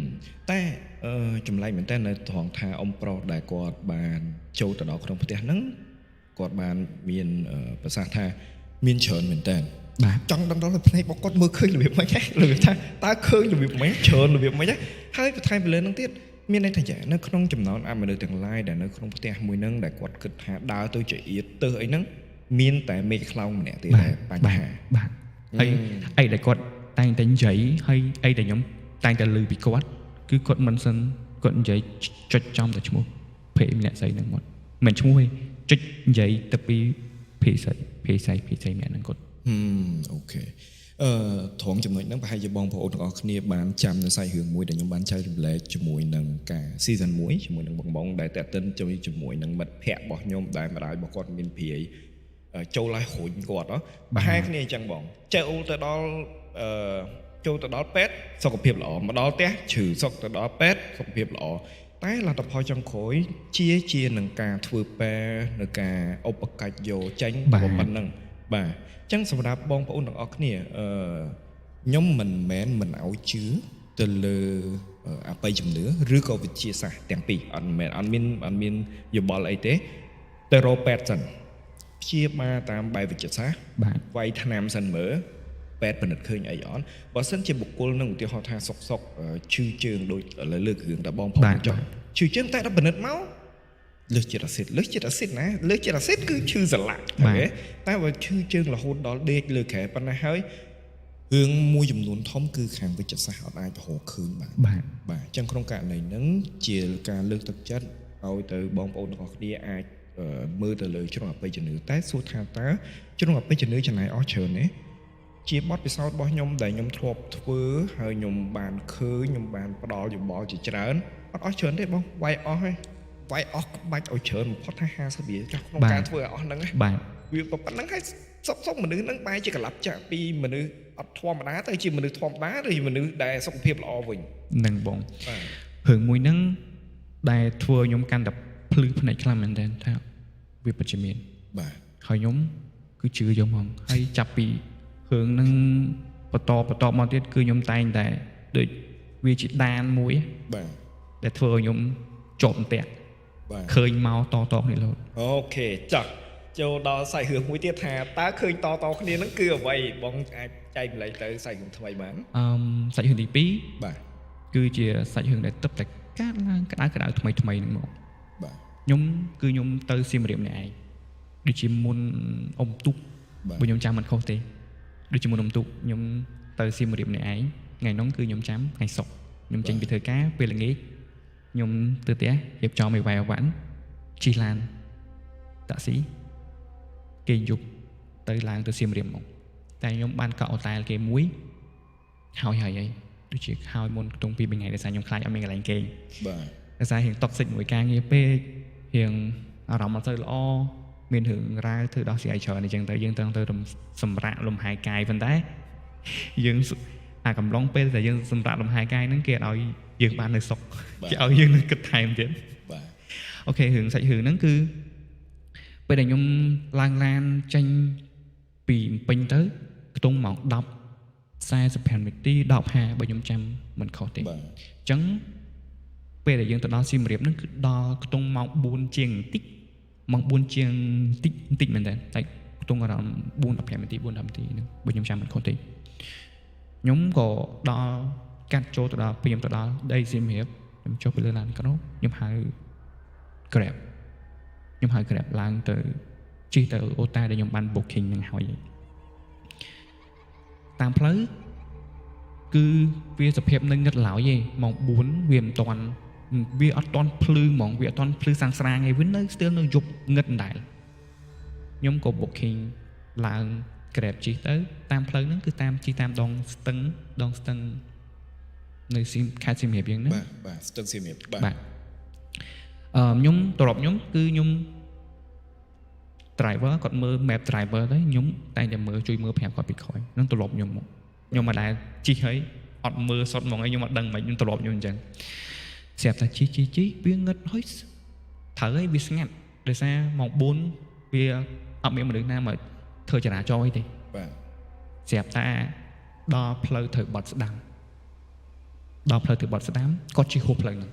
តែអឺចម្លែកមែនតើនៅត្រង់ថាអ៊ំប្រុសដែលគាត់បានចូលទៅដល់ក្នុងផ្ទះហ្នឹងគាត់បានមានអឺប្រសាសន៍ថាមានច្រើនមែនតើ បាទ ចង់ដឹងដល់ភ្នែករបស់គាត់មើលឃើញរបៀបម៉េចហ៎របៀបថាតើឃើញរបៀបម៉េចច្រើនរបៀបម៉េចហ៎ហើយបន្ថែមពីលើហ្នឹងទៀតមានន័យថាយ៉ាងនៅក្នុងចំណោមអមនុស្សទាំងឡាយដែលនៅក្នុងផ្ទះមួយហ្នឹងដែលគាត់គិតថាដើរទៅចៀតទៅអីហ្នឹងមានតែមេឃខ្លោងម្នាក់ទេដែលបញ្ហា បាទហើយអីដែលគាត់តែងតែនិយាយហើយអីដែលខ្ញុំតែងតែឮពីគាត់គឺគាត់មិនសិនគាត់និយាយចុចចំតែឈ្មោះភេម្នាក់ស្រីហ្នឹងមកមិនឈ្មោះទេចុចនិយាយទៅពីភេស្រីភេស្រីភេស្រីម្នាក់ហ្នឹងគាត់ ហឹមអូខេអឺត្រង់ចំណុចហ្នឹងប្រហែលជាបងប្អូនទាំងអស់គ្នាបានចាំនៅសាច់រឿងមួយដែលខ្ញុំបានចែករំលែកជាមួយនឹងការ season 1ជាមួយនឹងបងបងដែលតាក់ទិនជាមួយជាមួយនឹងមិត្តភ័ក្តិរបស់ខ្ញុំដែលម្ដាយរបស់គាត់មានព្រាយអឺចូលឲ្យរុញគាត់ហ៎ប្រហែលគ្នាអញ្ចឹងបងចូលទៅដល់អឺចូលទៅដល់ពេទ្យសុខភាពល្អមកដល់ផ្ទះឈឺសុខទៅដល់ពេទ្យសុខភាពល្អតែលទ្ធផលចុងក្រោយជាជានឹងការធ្វើប៉ែនៅការឧបកិច្ចយកចេញ បាទ ប៉ុណ្ណឹង បាទអញ្ចឹងសម្រាប់បងប្អូនទាំងអស់គ្នាអឺខ្ញុំមិនមែនមិនឲ្យជឿទៅលើ អបិយជំនឿឬក៏វិទ្យាសាស្ត្រទាំងពីរអត់មែនអត់មានអត់មានយោបល់អីទេទៅរកពេទ្យសិនព្យាបាលតាមបែបវិទ្យាសាស្ត្រ បាទ វាយថ្នាំសិនមើលពេទ្យពិនិត្យឃើញអីអត់បើសិនជាបុគ្គលនឹងឧទាហរណ៍ថាសុកសុកឈឺជើងដូចឥឡូវលើករឿងតែបងប្អូនចុះឈឺជើងតែដល់ពិនិត្យមកលើសជាតិអាស៊ីតលើសជាតិអាស៊ីតណាលើសជាតិអាស៊ីតគឺឈឺសន្លាក់OK តែបើឈឺជើងរហូតដល់ដេកលើគ្រែប៉ុណ្ណាហើយរឿងមួយចំនួនធំគឺខាងវិទ្យាសាស្ត្រអត់អាចរកឃើញបាន បាទ បាទអញ្ចឹងក្នុងករណីហ្នឹងជាការលើកទឹកចិត្តឲ្យទៅបងប្អូនទាំងអស់គ្នាអាចមើលទៅលើជ្រុងអបិយជំនឿតែសួរថាតើជ្រុងអបិយជំនឿចំណាយអស់ច្រើនទេជាបទពិសោធន៍របស់ខ្ញុំដែលខ្ញុំធ្លាប់ធ្វើហើយខ្ញុំបានឃើញខ្ញុំបានផ្ដល់យោបល់ជាច្រើនអត់អស់ច្រើនទេបងវាយអស់ហើយវាយអស់ក្បាច់ឲ្យច្រើនបំផុតថា50រៀលចុះក្នុងការធ្វើឲ្យអស់ហ្នឹងណា បាទ វាប៉ុណ្ណឹងហើយសុកសុកមនុស្សហ្នឹងបែរជាក្លាប់ចាក់ពីមនុស្សអត់ធម្មតាទៅជាមនុស្សធម្មតាឬជាមនុស្សដែលសុខភាពល្អវិញ នឹងបង បាទ រឿងមួយហ្នឹងដែលធ្វើឲ្យខ្ញុំកាន់តែភ្លឺភ្នែកខ្លាំងមែនទែនថាវាពិតជាមាន បាទ ហើយខ្ញុំគឺជឿយកហ្មងហើយចាប់ពីរឿងហ្នឹងបន្តបន្តមកទៀតគឺខ្ញុំតែងតែដូចវាជាដានមួយ បាទ ដែលធ្វើឲ្យខ្ញុំជាប់អន្ទាក់ បាទ ឃើញមកតតគ្នារហូត OK ចាក់ចូលដល់សាច់រឿងមួយទៀតថាតើឃើញតតគ្នាហ្នឹងគឺអ្វីបងអាចចែករំលែកទៅសាច់រឿងថ្មីបាន អឺមសាច់រឿងទី បាទ 2គឺជាសាច់រឿងដែលទឹកតែកើតឡើងក្តៅក្តៅថ្មីថ្មីហ្នឹងមក បាទ ខ្ញុំគឺខ្ញុំទៅសៀមរាបម្នាក់ឯងដូចជាមុនអុំទូក បាទ បើខ្ញុំចាំមិនខុសទេដូចជាមុនអុំទូកខ្ញុំទៅសៀមរាបម្នាក់ឯងថ្ងៃនោះគឺខ្ញុំចាំថ្ងៃសុក្រខ្ញុំចេញពីធ្វើការពេលល្ងាចខ្ញុំទៅផ្ទះរៀបចំអីវ៉ៃអវ៉ាន់ជិះឡានតាក់ស៊ីគេយប់ទៅឡើងទៅសៀមរាបមកតែខ្ញុំបានកក់អូតែលគេមួយហើយហើយហើយដូចជាហើយមុនខ្ទង់ពីរបីថ្ងៃដោយសារខ្ញុំខ្លាចអត់មានកន្លែងគេង បាទ ដោយសាររៀង toxic មួយការងារពេករៀងអារម្មណ៍អត់សូវល្អមានរឿងរ៉ាវធ្វើដោះស្រាយច្រើនអញ្ចឹងទៅយើងត្រូវទៅសម្រាកលំហែកាយប៉ុន្តែយើងសអាកំឡុងពេលដែលយើងសម្រាកលំហែកាយហ្នឹងគេអត់ឲ្យយើងបាននៅសុខគេឲ្យយើងនឹងគិតថែមទៀត បាទ OK រឿងសាច់រឿងហ្នឹងគឺពេលដែលខ្ញុំឡើងឡានចេញពីភ្នំពេញទៅខ្ទង់ម៉ោង10 45នាទី10:50បើខ្ញុំចាំមិនខុសទេ បាទ អញ្ចឹងពេលដែលយើងទៅដល់សៀមរាបហ្នឹងគឺដល់ខ្ទង់ម៉ោង4ជាងបន្តិចម៉ោង4ជាងបន្តិចបន្តិចមែនតើតែខ្ទង់អារម្មណ៍4:15នាទី4:10នាទីហ្នឹងបើខ្ញុំចាំមិនខុសទេខ្ញុំក៏ដល់កាត់ចូលទៅដល់ពេលខ្ញុំទៅដល់ដីសៀមរាបខ្ញុំចុះទៅលើឡានក្រុងខ្ញុំហៅ Grab ខ្ញុំហៅ Grab ឡើងទៅជិះទៅអូតែលដែលខ្ញុំបាន booking ហ្នឹងហើយតាមផ្លូវ គឺវាសភាពនៅងឹតឡើយឯងម៉ោង4វាមិនតាន់វាអត់តាន់ភ្លឺហ្មងវាអត់តាន់ភ្លឺសាំងស្រាងឯងវានៅ still នៅយប់ងឹតដដែលខ្ញុំក៏ booking ឡើង Grab ជិះទៅតាមផ្លូវហ្នឹងគឺតាមជិះតាមដងស្ទឹងដងស្ទឹងនៅសៀមខេត្តសៀមរាបយើងហ្នឹង បាទបាទស្ទឹងសៀមរាបបាទ បាទខ្ញុំទ្របខ្ញុំគឺខ្ញុំ driver គាត់មើល map driver ទៅខ្ញុំតែងតែមើលជួយមើលប្រាប់គាត់ពីក្រោយនឹងទ្រព្យខ្ញុំមកខ្ញុំមិនដែលជិះហើយអត់មើលសុទ្ធហ្មងឯងខ្ញុំអត់ដឹងមិនខ្ញុំទ្រព្យខ្ញុំអញ្ចឹងស្រាប់តែជិះជិះជិះវាងឹតហើយត្រូវហើយវាស្ងាត់ដោយសារម៉ោង4វាអត់មានមនុស្សណាមកធ្វើចរាចរណ៍អីទេ បាទ ស្រាប់តែដល់ផ្លូវត្រូវបត់ស្ដាំដល់ផ្លូវត្រូវបត់ស្ដាំគាត់ជិះហួសផ្លូវហ្នឹង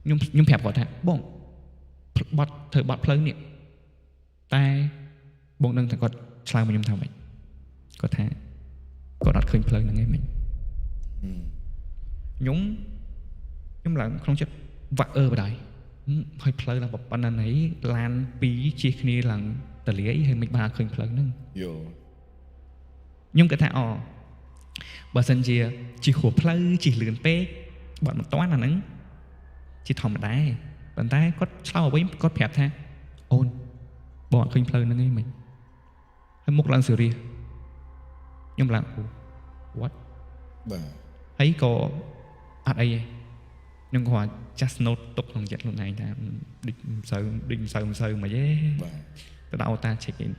ខ្ញុំប្រាប់គាត់ថាបងបត់ត្រូវបត់ផ្លូវនេះតែបងដឹងថាគាត់ឆ្លើយមកខ្ញុំថាម៉េចគាត់ថាគាត់អត់ឃើញផ្លូវហ្នឹងឯងមិញខ្ញុំខ្ញុំឡើងក្នុងចិត្តវាក់អើបដ ாய் ហើយផ្លូវឡើងប៉ុណ្ណាណីឡានពីរជិះគ្នាឡើងតលាយហើយមិនបានអត់ឃើញផ្លូវហ្នឹង យល់ ខ្ញុំគិតថាអូបើសិនជាជិះហួសផ្លូវជិះលឿនពេកបាត់មិនតាន់អាហ្នឹងជាធម្មតាឯងប៉ុន្តែគាត់ឆ្លើយមកវិញគាត់ប្រាប់ថាអូនបងអត់ឃើញផ្លូវហ្នឹងឯងមិញហើយមុខឡើងសេរីសខ្ញុំឡើងអូ what បាទ ហើយក៏អត់អីទេខ្ញុំគាត់ just note ទុកក្នុងចិត្តខ្លួនឯងថាដូចមិនសូវដូចមិនសូវមិនសូវមិនទេ បាទ ទៅដល់អូតា check in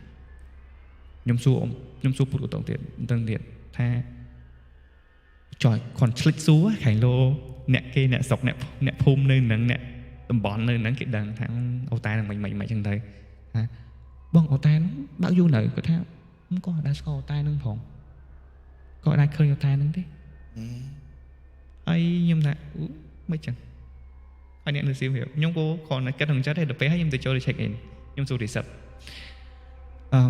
ខ្ញុំសួរអ៊ំខ្ញុំសួរពុទ្ធកតងទៀតអញ្ចឹងទៀតថាចอยគាត់ឆ្លិចសួរខែលោអ្នកគេអ្នកស្រុកអ្នកអ្នកភូមិនៅនឹងអ្នកតំបន់នៅនឹងគេដឹងថាអូតានឹងមិនមិនមិនអញ្ចឹងទៅថាបងអូតាហ្នឹងបើកយូរនៅគាត់ថាគាត់អត់ដែលស្គាល់អូតាហ្នឹងផងគាត់អត់ដែលឃើញអូតាហ្នឹងទេ ហើយខ្ញុំថាអូមិនចឹងហើយអ្នកនៅសៀមរាបខ្ញុំក៏គ្រាន់តែគិតក្នុងចិត្តទេដល់ពេលហើយខ្ញុំទៅចូលទៅ check in ខ្ញុំសួរ receipt អឺ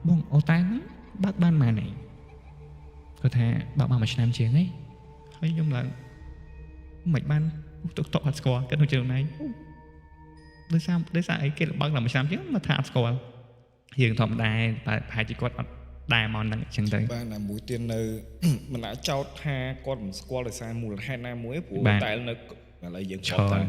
បងអូតែលហ្នឹងបើកបានប៉ុន្មានឯងគាត់ថាបើកបានមួយឆ្នាំជាងហីហើយខ្ញុំឡើងមិនបានតុកតុកអត់ស្គាល់គិតក្នុងចិត្តខ្លួនឯងអូដោយសារអីគេបើកតែមួយឆ្នាំជាងមកថាអត់ស្គាល់រឿងធម្មតាប្រហែលជាគាត់អត់ដែរមកហ្នឹងអញ្ចឹងទៅ បាទណាមួយទៀតនៅ មិនអាចចោទថាគាត់មិនស្គាល់ដោយសារមូលហេតុណាមួយព្រោះ បាទ តែនៅឥឡូវយើង ច្រើន ឆ្លងទៅ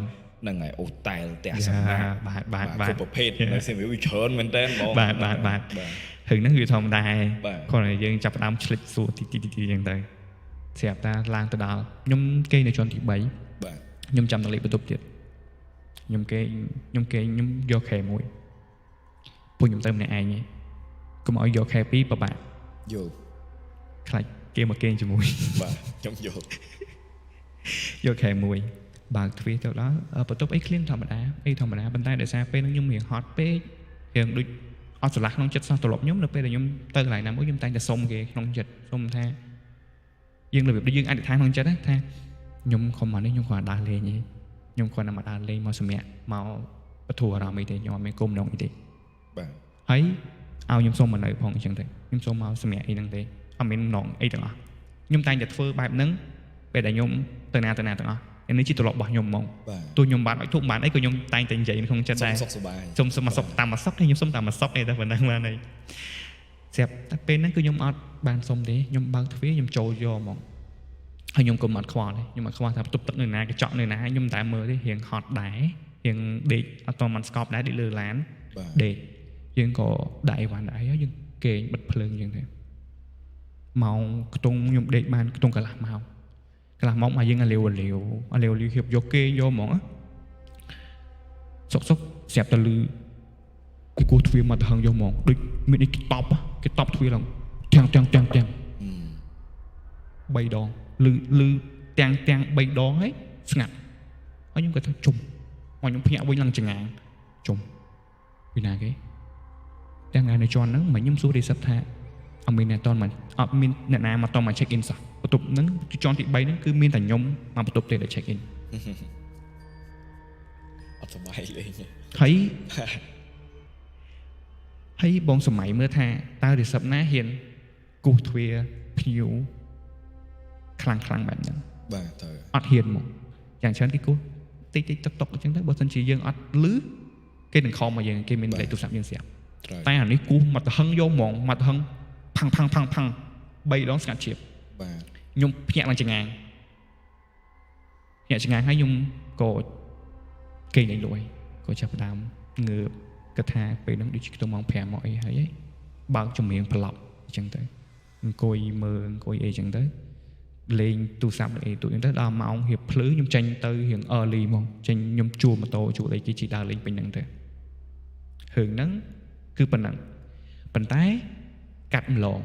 ហ្នឹងហើយអូតែលផ្ទះសំណាក់ បាទបាទបាទ គ្រប់ប្រភេទនៅសៀមរាបវាច្រើនមែនតើបង បាទបាទបាទ បាទ រឿងហ្នឹងវាធម្មតា បាទ គ្រាន់តែយើងចាប់ផ្ដើមឆ្លិចសួរទីទីទីទីអញ្ចឹងទៅស្រាប់តាឡើងទៅដល់ខ្ញុំគេងនៅជាន់ទី3 បាទ ខ្ញុំចាំដល់លេខបន្ទប់ទៀតខ្ញុំគេងខ្ញុំគេងខ្ញុំយកខែមួយពួកខ្ញុំទៅម្នាក់ឯងឯងកុំឲ្យយកខែពីរពិបាក យល់ ខ្លាចគេមកគេងជាមួយ បាទខ្ញុំយល់ យកខែមួយបើកទ្វារទៅដល់បន្ទប់អីឃ្លៀងធម្មតាអីធម្មតាប៉ុន្តែដោយសារពេលហ្នឹងខ្ញុំរៀងហត់ពេករៀងដូចអត់ស្រឡះក្នុងចិត្តសោះត្រឡប់ខ្ញុំនៅពេលដែលខ្ញុំទៅកន្លែងណាមួយខ្ញុំតែងតែសុំគេក្នុងចិត្តសុំថាយើងរបៀបដូចយើងអធិដ្ឋានក្នុងចិត្តណាថាខ្ញុំខំមកនេះខ្ញុំគ្រាន់តែដើរលេងទេខ្ញុំគ្រាន់តែមកដើរលេងមកសម្រាកមកបធូរអារម្មណ៍អីទេខ្ញុំអត់មានគុំដងអីទេ បាទ ហើយឲ្យខ្ញុំសុំមកនៅផងអញ្ចឹងទៅខ្ញុំសុំមកសម្រាកអីហ្នឹងទេអត់មានម្ដងអីទាំងអស់ខ្ញុំតែងតែធ្វើបែបហ្នឹងពេលដែលខ្ញុំទៅណាទៅណាទាំងអស់នេះជាទម្លាប់របស់ខ្ញុំហ្មង បាទ ទោះខ្ញុំបានឲ្យធូបបានអីក៏ខ្ញុំតែងតែនិយាយនៅក្នុងចិត្ត សុំ ដែរ សុខសប្បាយ សុំសុំមកសុកតាមមកសុកខ្ញុំសុំតាមមកសុកអីតែប៉ុណ្ណឹងបានហើយស្រាប់តែពេលហ្នឹងគឺខ្ញុំអត់បានសុំទេខ្ញុំបើកទ្វារខ្ញុំចូលយកហ្មងហើយខ្ញុំក៏មិនអត់ខ្វល់ទេខ្ញុំអត់ខ្វល់ថាបន្ទប់ទឹកនៅណាកញ្ចក់នៅណាខ្ញុំមិនតែមើលទេរៀងហត់ដែររៀងដេកអត់តមិនស្កប់ដែរដេកលើឡាន បាទ ដេកយើងក៏ដាក់អីវ៉ាន់ដាក់អីហើយយើងគេងបិទភ្លើងយើងទៅម៉ោងខ្ទង់ខ្ញុំដេកបានខ្ទង់កន្លះម៉ោងកន្លះម៉ោងមកយើងអាលាវអាលាវអាលាវអាលាវហៀបយកគេងយកហ្មងណាសុកសុកស្រាប់តែលឺគេគោះទ្វារមកទៅហឹងយកហ្មងដូចមានអីគេតបគេតបទ្វារឡើងទាំងទាំងទាំងទាំង3ដងលឺលឺទាំងទាំង3ដងហើយស្ងាត់ហើយខ្ញុំក៏ថាជុំមកខ្ញុំភ្ញាក់វិញឡើងចងាងជុំ ពីណាគេទាំងថ្ងៃនៅជាន់ហ្នឹងមិនខ្ញុំសួរ receipt ថាអត់មានអ្នកតមកអត់មានអ្នកណាមកតមក check in សោះបន្ទប់ហ្នឹងជាន់ទី3ហ្នឹងគឺមានតែខ្ញុំមកបន្ទប់ទេដែល check in អត់សប្បាយលេងទេ ហើយហើយបងសម័យមើលថាតើ receipt ណាហ៊ានគោះទ្វារភ្ញៀវខ្លាំងខ្លាំងបែបហ្នឹង បាទត្រូវ អត់ហ៊ានមកយ៉ាងច្រើនគេគោះតិចតិចតុកតុកអញ្ចឹងទៅបើសិនជាយើងអត់លឺគេនឹងខំមកយើងគេមានលេខទូរស័ព្ទយើងស្រាប់ ត្រូវ តែអានេះគូសមកទៅហឹងយកហ្មងមកទៅហឹងផាំងផាំងផាំងផាំងបីដងស្ងាត់ជ្រាប បាទ ខ្ញុំភ្ញាក់ឡើងចងាងភ្ញាក់ចងាងហើយខ្ញុំក៏គេងលេងលួយក៏ចាប់ផ្ដើមងើបគិតថាពេលហ្នឹងដូចជាខ្ទង់ម៉ោង5មកអីហើយហីបើកចម្រៀងប្រឡប់អញ្ចឹងទៅអង្គុយមើលអង្គុយអីអញ្ចឹងទៅលេងទូរស័ព្ទអីទូអញ្ចឹងទៅដល់ម៉ោងរៀបភ្លឺខ្ញុំចេញទៅរៀង early ហ្មងចេញខ្ញុំជួលម៉ូតូជួលអីគេជិះដើរលេងពេញហ្នឹងទៅរឿងហ្នឹងគឺប៉ុណ្ណឹងប៉ុន្តែកាត់ម្លង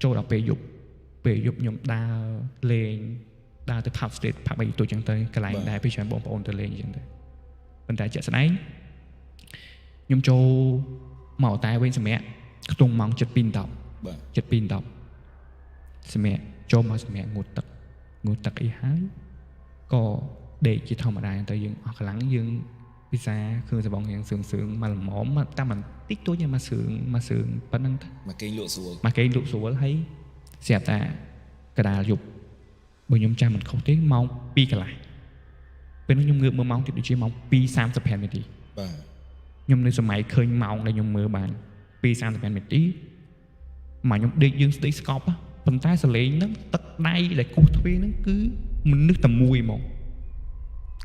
ចូលដល់ពេលយប់ពេលយប់ខ្ញុំដើរលេងដើរទៅ pub street pub អីទូចឹងទៅកន្លែងដែលពេលច្រើនបងប្អូនទៅលេងអញ្ចឹងទៅប៉ុន្តែជាក់ស្ដែងខ្ញុំចូលមកតែវិញសម្រាប់ខ្ទង់ម៉ោង7:10 បាទ 7:10សម្រាប់ចូលមកសម្រាប់ងូតទឹកងូតទឹកអីហើយក៏ដេកជាធម្មតាទៅយើងអស់កម្លាំងយើងពិសាគ្រឿងសបងរៀងសឿងសឿងមកល្មមមកតាមបន្តិចតួចទេមកសឿងមកសឿងប៉ុណ្្នឹងទៅ មកគេងលក់ស្រួល មកគេលក់ស្រួលហើយស្រាប់តែកដាលយប់បើខ្ញុំចាំមិនខុសទេម៉ោង2កន្លះពេលនោះខ្ញុំងើបមើលម៉ោងទៀតដូចជាម៉ោង2:35នាទី បាទ ខ្ញុំនៅសម័យឃើញម៉ោងដែលខ្ញុំមើលបាន2:35នាទីមកខ្ញុំដេកយើងស្ដេកស្កប់ហ៎ប៉ុន្តែសលេងហ្នឹងទឹកដៃដែលគោះទ្វារហ្នឹងគឺមនុស្សតែមួយហ្មង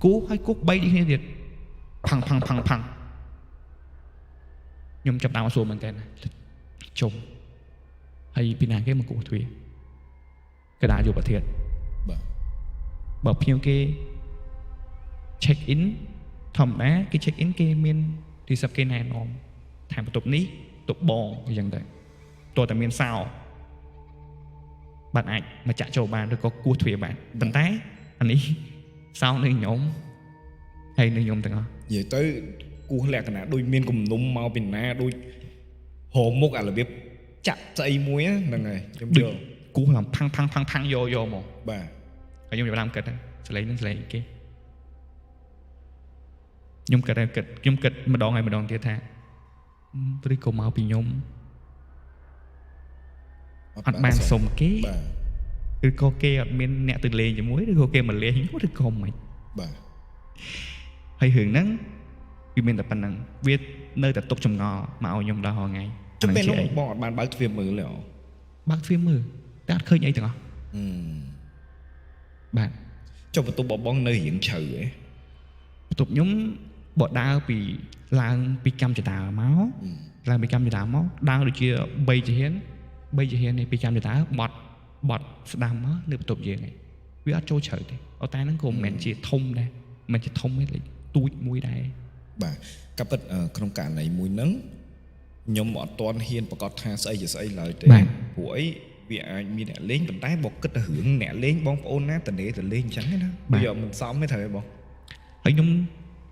គោះហើយគោះ3ដូចគ្នាទៀតផាំងផាំងផាំងផាំងខ្ញុំចាប់ដើមអត់ស្រួលមែនតើជុំហើយពីណាគេមកគោះទ្វារកដាលយុវធាត បាទ បើភ្ញៀវគេ check in ធម្មតាគេ check in គេមានទូរស័ព្ទគេណែនាំថាបន្ទប់នេះបន្ទប់បងអញ្ចឹងទៅតើតែមានសោបានអាចមកចាក់ចូលបានឬក៏គោះទ្វារបានប៉ុន្តែអានេះសោនៅខ្ញុំហើយនៅខ្ញុំទាំងអស់ និយាយទៅគោះលក្ខណៈដូចមានគំនុំមកពីណាដូចហោមុខអារបៀបចាក់ស្អីមួយហ្នឹងហើយខ្ញុំ ដូច យល់ គោះឡើងផាំងផាំងផាំងផាំងយកយកមក បាទ ហើយខ្ញុំចាប់ផ្ដើមគិតថា សលេងនឹងសលេងអីគេខ្ញុំគិតហើយគិតខ្ញុំគិតម្ដងហើយម្ដងទៀតថាឬក៏មកពីខ្ញុំអត់បានសុំគេ បាទ ឬក៏គេអត់មានអ្នកទៅលេងជាមួយឬក៏គេមកលេងខ្ញុំឬក៏មិន បាទ ហើយរឿងហ្នឹងវាមានតែប៉ុណ្្នឹងវានៅតែទុកចម្ងល់មកឲ្យខ្ញុំដល់រាល់ថ្ងៃ ចុះពេលនោះ អាហ្នឹងជាអី បងអត់បានបើកទ្វារមើលទេអូ បើកទ្វារមើលតែអត់ឃើញអីទាំងអស់ អឺ បាទ ចុះបន្ទប់របស់បងនៅរៀងជ្រៅហ៎ បន្ទប់ខ្ញុំបើដើរពីឡើងពីកម្មចតាមកឡើងពីកម្មចតាមកដើរដូចជា3ជាហ៊ាន3ជាហ៊ាននេះពីកម្មចតាបត់បត់ស្ដាំមកនៅបន្ទប់យើងឯងវាអត់ចូលជ្រៅទេអត់តែហ្នឹងក៏មិនមែនជាធំដែរមិនមែនជាធំទេលេចទូចមួយដែរ បាទកាប់ពិតក្នុងករណីមួយហ្នឹងខ្ញុំអត់ទាន់ហ៊ានប្រកាសថាស្អីជាស្អីឡើយទេព្រោះអីវាអាចមានអ្នកលេងប៉ុន្តែបើគិតទៅរឿងអ្នកលេងបងប្អូនណាតនេទៅលេងអញ្ចឹងណាវាមិនសមទេត្រូវទេបង ហើយខ្ញុំ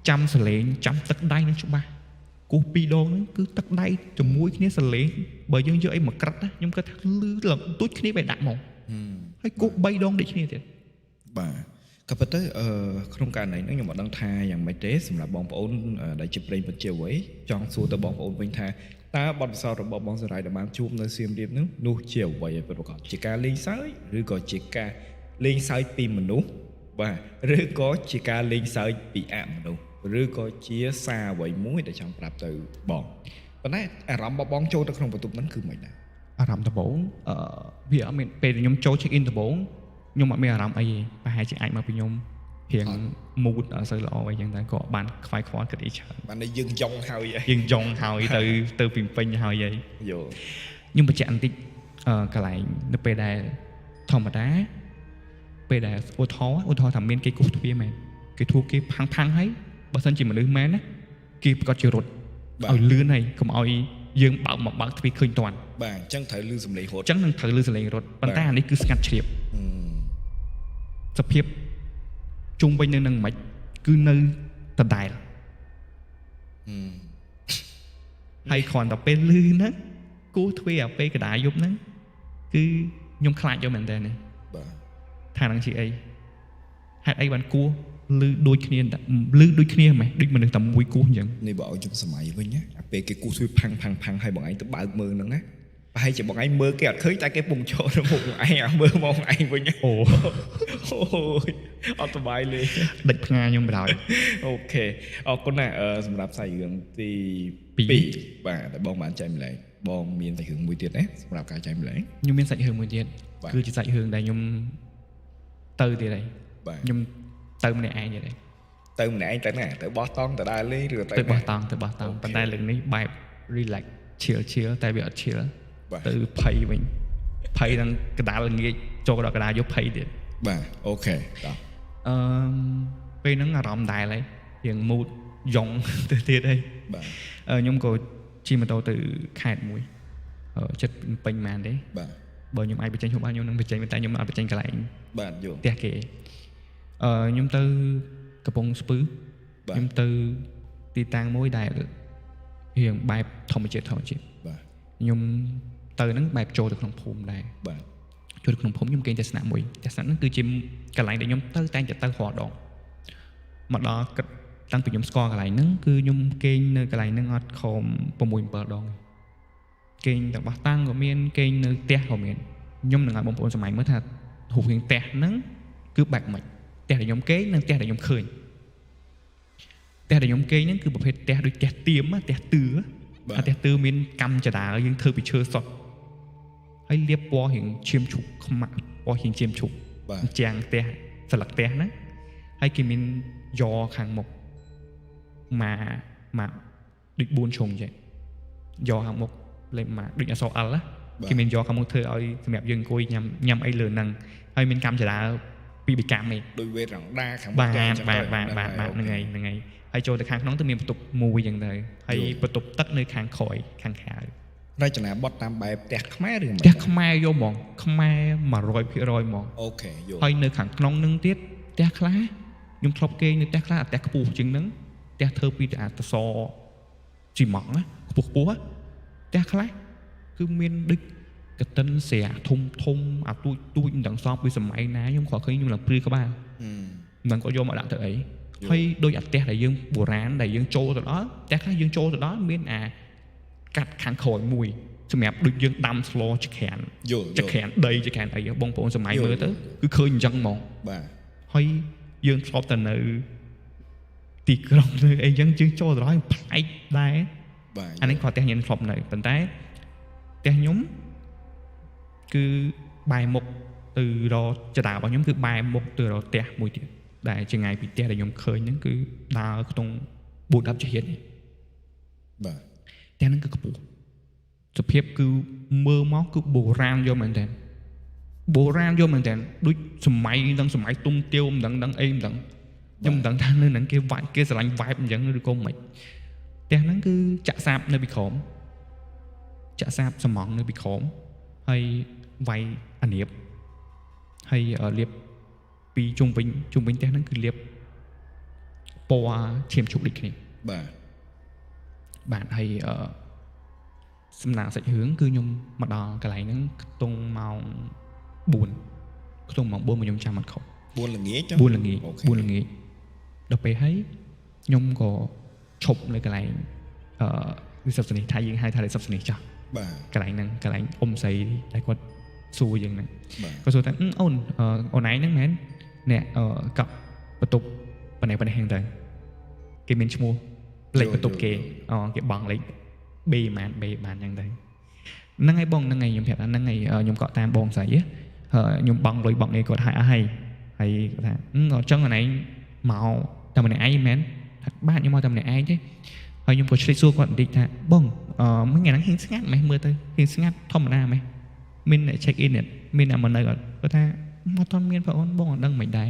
ចាំសលេងចាំទឹកដៃនឹងច្បាស់គោះពីរដងហ្នឹងគឺទឹកដៃជាមួយគ្នាសលេងបើយើងយកអីមកក្រិតណាខ្ញុំគិតថាលឺឡើងទូចគ្នាបែរដាក់មកហើយគោះ3ដងដូចគ្នាទៀត បាទក៏ប៉ុន្តែក្នុងករណីហ្នឹងខ្ញុំអត់ដឹងថាយ៉ាងម៉េចទេសម្រាប់បងប្អូនដែលជាប្រិយមិត្តជាអ្វីចង់សួរទៅបងប្អូនវិញថាតើបទពិសោធន៍របស់បងសរាយដែលបានជួបនៅសៀមរាបហ្នឹងនោះជាអ្វីឲ្យពិតប្រាកដជាការលេងសើចឬក៏ជាការលេងសើចពីមនុស្សបាទឬក៏ជាការលេងសើចពីអមនុស្សឬក៏ជាសារអ្វីមួយដែលចង់ប្រាប់ទៅបងប៉ុន្តែអារម្មណ៍របស់បងចូលទៅក្នុងបន្ទប់ហ្នឹងគឺមិនដែរ អារម្មណ៍ដំបូងវាអត់មានពេលខ្ញុំចូល check in ដំបូងខ្ញុំអត់មានអារម្មណ៍អីទេប្រហែលជាអាចមកពីខ្ញុំរៀង mood អត់សូវល្អអីចឹងតែក៏បានខ្វាយខ្វល់គិតអីច្រើន បានតែយើងយ៉ងហើយ យើងយ៉ងហើយទៅទៅពីពេញហើយអី យល់ ខ្ញុំបញ្ជាក់បន្តិចកន្លែងនៅពេលដែលធម្មតាពេលដែលឧទាហរណ៍ឧទាហរណ៍ថាមានគេគោះទ្វារមែនគេធូរគេផាំងផាំងហើយបើសិនជាមនុស្សមែនណាគេប្រកាសជារត់ឲ្យលឿនហើយកុំឲ្យយើងបើកមកបើកទ្វារឃើញតាន់ បាទអញ្ចឹងត្រូវលឺសំឡេងរត់ អញ្ចឹងនឹងត្រូវលឺសលេងរត់ប៉ុន្តែអានេះគឺស្ងាត់ជ្រាបសភាពជុំវិញនៅនឹងមិនគឺនៅដដែលហើយគ្រាន់តែពេលលឺហ្នឹងគោះទ្វារអាពេលកដាយប់ហ្នឹងគឺខ្ញុំខ្លាចយកមែនតើនេះ បាទ ថានឹងជាអីហេតុអីបានគោះលឺដូចគ្នាលឺដូចគ្នាហ្មងដូចមនុស្សតែមួយគោះអញ្ចឹង នេះបើឲ្យខ្ញុំសម័យវិញណាអាពេលគេគូសទ្វារផាំងផាំងផាំងឲ្យបងឯងទៅបើកមើលហ្នឹងណាប្រហែលជាបងឯងមើលគេអត់ឃើញតែគេពងចូលទៅមុខបងឯងអាមើលមកបងឯងវិញ អូ អូយអត់សប្បាយលេង ដេចផ្ងាខ្ញុំបណ្ដោយ OK អរគុណណាស់សម្រាប់សាច់រឿងទី ពីរ 2បាទដែលបងបានចែកម្លែកបងមានសាច់រឿងមួយទៀតណាសម្រាប់ការចែកម្លែក ខ្ញុំមានសាច់រឿងមួយទៀត បាទ គឺជាសាច់រឿងដែលខ្ញុំទៅទៀតហើយ បាទ ខ្ញុំទៅម្នាក់ឯងទៀតហើយ ទៅម្នាក់ឯងទៅណាទៅបោះតង់ទៅដើរលេងឬទៅ ទៅបោះតង់ទៅបោះតង់ប៉ុន្តែលើកនេះបែប relax chill chill តែវាអត់ chill បាទ ទៅភ័យវិញភ័យនឹងកដាលល្ងាចចូលដល់កដាលយកភ័យទៀត បាទ OK តោះ អឺពេលហ្នឹងអារម្មណ៍ដែរហើយរៀង mood យ៉ង ទៅទៀតហើយ បាទ ខ្ញុំក៏ជិះម៉ូតូទៅខេត្តមួយចិត្តពេញម៉ានទេ បាទ បើខ្ញុំអាចបញ្ចេញហូបបានខ្ញុំនឹងបញ្ចេញប៉ុន្តែខ្ញុំអត់បញ្ចេញកន្លែង បាទយល់ ផ្ទះគេខ្ញុំទៅកំពង់ស្ពឺ បាទ ខ្ញុំទៅទីតាំងមួយដែលរៀងបែបធម្មជាតិធម្មជាតិ បាទ ខ្ញុំទៅហ្នឹងបែបចូលទៅក្នុងភូមិដែរ បាទ ចូលទៅក្នុងភូមិខ្ញុំគេងទស្សនៈមួយទស្សនៈហ្នឹងគឺជាកន្លែងដែលខ្ញុំទៅតែងតែទៅរាល់ដងមកដល់គិតតាំងពីខ្ញុំស្គាល់កន្លែងហ្នឹងគឺខ្ញុំគេងនៅកន្លែងហ្នឹងអត់ខំ6 7ដងទេគេងទាំងបោះតាំងក៏មានគេងនៅផ្ទះក៏មានខ្ញុំនឹងឲ្យបងប្អូនសម័យមើលថារូបរាងផ្ទះហ្នឹងគឺបែបម៉េចផ្ទះដែលខ្ញុំគេងនិងផ្ទះដែលខ្ញុំឃើញផ្ទះដែលខ្ញុំគេងហ្នឹងគឺប្រភេទផ្ទះដូចផ្ទះទៀមផ្ទះទឿ បាទ អាផ្ទះទឿមានកម្មចដាយើងធ្វើពីឈើសុទ្ធហើយលាបពណ៌រៀងឈាមឈុកខ្មាក់ពណ៌រៀងឈាមឈុក បាទ ជាងផ្ទះស្លឹកផ្ទះហ្នឹងហើយគេមានយ៉ខាងមុខមកមកដូច4ជ្រុងចេះយ៉ខាងមុខលេខមកដូចអក្សរ L ណា បាទ គេមានយ៉ខាងមុខធ្វើឲ្យសម្រាប់យើងអង្គុយញ៉ាំញ៉ាំអីលើហ្នឹងហើយមានកម្មចដាពីរបីកម្មឯង ដោយវេរ៉ង់ដាខាងមុខ បាទ ផ្ទះអញ្ចឹង បាទ ទៅ បាទបាទបាទ អូ ហ្នឹងហើយហ្នឹងហើយហើយចូលទៅខាងក្នុងទៅមានបន្ទប់មួយចឹងទៅហើយបន្ទប់ទឹកនៅខាងក្រោយខាងក្រៅ រចនាបថតាមបែបផ្ទះខ្មែរឬមិន ផ្ទះខ្មែរយកហ្មងខ្មែរ100%ហ្មង OK យល់ ហើយនៅខាងក្នុងនឹងទៀតផ្ទះខ្លះខ្ញុំធ្លាប់គេងនៅផ្ទះខ្លះអាផ្ទះខ្ពស់ជាងហ្នឹងផ្ទះធ្វើពីអាតសជីម៉ង់ណាខ្ពស់ខ្ពស់ណាផ្ទះខ្លះគឺមានដូចកតិនស្រាធំធំអាទូចទូចមិនដឹងសងពីសម័យណាខ្ញុំគ្រាន់ឃើញខ្ញុំឡើងព្រឺក្បាល ហឹម មិនដឹងគាត់យកមកដាក់ទៅអីហើយដូចអាផ្ទះដែលយើងបុរាណដែលយើងចូលទៅដល់ផ្ទះខ្លះយើងចូលទៅដល់មានអាកាត់ខាងក្រោយមួយសម្រាប់ដូចយើងដាំស្លចក្រាន យល់ ចក្រានដីចក្រានអីបងប្អូនសម័យមើលទៅគឺឃើញអញ្ចឹងហ្មង បាទ ហើយយើងធ្លាប់តែនៅទីក្រុងនៅអីចឹងយើងចូលទៅដល់ប្លែកដែរ បាទ អានេះគាត់ផ្ទះខ្ញុំធ្លាប់នៅប៉ុន្តែផ្ទះខ្ញុំគឺបែរមុខទៅរកចដារបស់ខ្ញុំគឺបែរមុខទៅរកផ្ទះមួយទៀតដែលចង្ងាយពីផ្ទះដែលខ្ញុំឃើញហ្នឹងគឺដើរក្នុង4 10ជាហៀននេះ បាទ ផ្ទះហ្នឹងគឺខ្ពស់សភាពគឺមើលមកគឺបុរាណយកមែនតើបុរាណយកមែនតើដូចសម័យនឹងសម័យទុំទាវមិនដឹងដឹងអីមិនដឹងខ្ញុំមិនដឹងថានៅហ្នឹងគេវាយគេស្រឡាញ់ vibe អញ្ចឹងឬក៏មិនផ្ទះហ្នឹងគឺចាក់សាបនៅពីក្រោមចាក់សាបសំងនៅពីក្រោមហើយវាយអានៀបហើយលាបពីជុំវិញជុំវិញផ្ទះហ្នឹងគឺលាបពណ៌ឈាមឈូកដូចគ្នា បាទ បាទហើយអឺសំណាងសាច់រឿងគឺខ្ញុំមកដល់កន្លែងហ្នឹងខ្ទង់ម៉ោង4ខ្ទង់ម៉ោង4មកខ្ញុំចាំអត់ខុស 4ល្ងាច 4ល្ងាច អូខេ 4ល្ងាចដល់ពេលហើយខ្ញុំក៏ឈប់នៅកន្លែងអឺ receptionist ថាយើងហៅថា receptionist ចុះ បាទ កន្លែងហ្នឹងកន្លែងអ៊ំស្រីដែលគាត់សួរយើងហ្នឹង បាទ គាត់សួរថាអឺអូនអឺអូនឯងហ្នឹងមែនអ្នកអឺកក់បន្ទប់ប៉ុណ្ណេះប៉ុណ្ណេះហ្នឹងទៅគេមានឈ្មោះលេខបន្ទប់គេអូគេបង់លេខ B ម៉ាន B ម៉ានហ្នឹងទៅហ្នឹងហើយបងហ្នឹងហើយខ្ញុំប្រាប់ថាហ្នឹងហើយខ្ញុំកក់តាមបងស្រីហ៎ហើយខ្ញុំបង់លុយបង់អីគាត់ឲ្យអស់ហើយហើយគាត់ថាអឺអញ្ចឹងអូនឯងមកតែម្នាក់ឯងមែនថាបាទខ្ញុំមកតែម្នាក់ឯងទេហើយខ្ញុំក៏ឆ្លៀតសួរគាត់បន្តិចថាបងអឺមួយថ្ងៃហ្នឹងហ៊ានស្ងាត់ម៉េះមើលទៅហ៊ានស្ងាត់ធម្មតាម៉េះមានអ្នក check in អត់មានអ្នកមកនៅអត់គាត់ថាមកអត់មានបងអូនបងអត់ដឹងមិនដែរ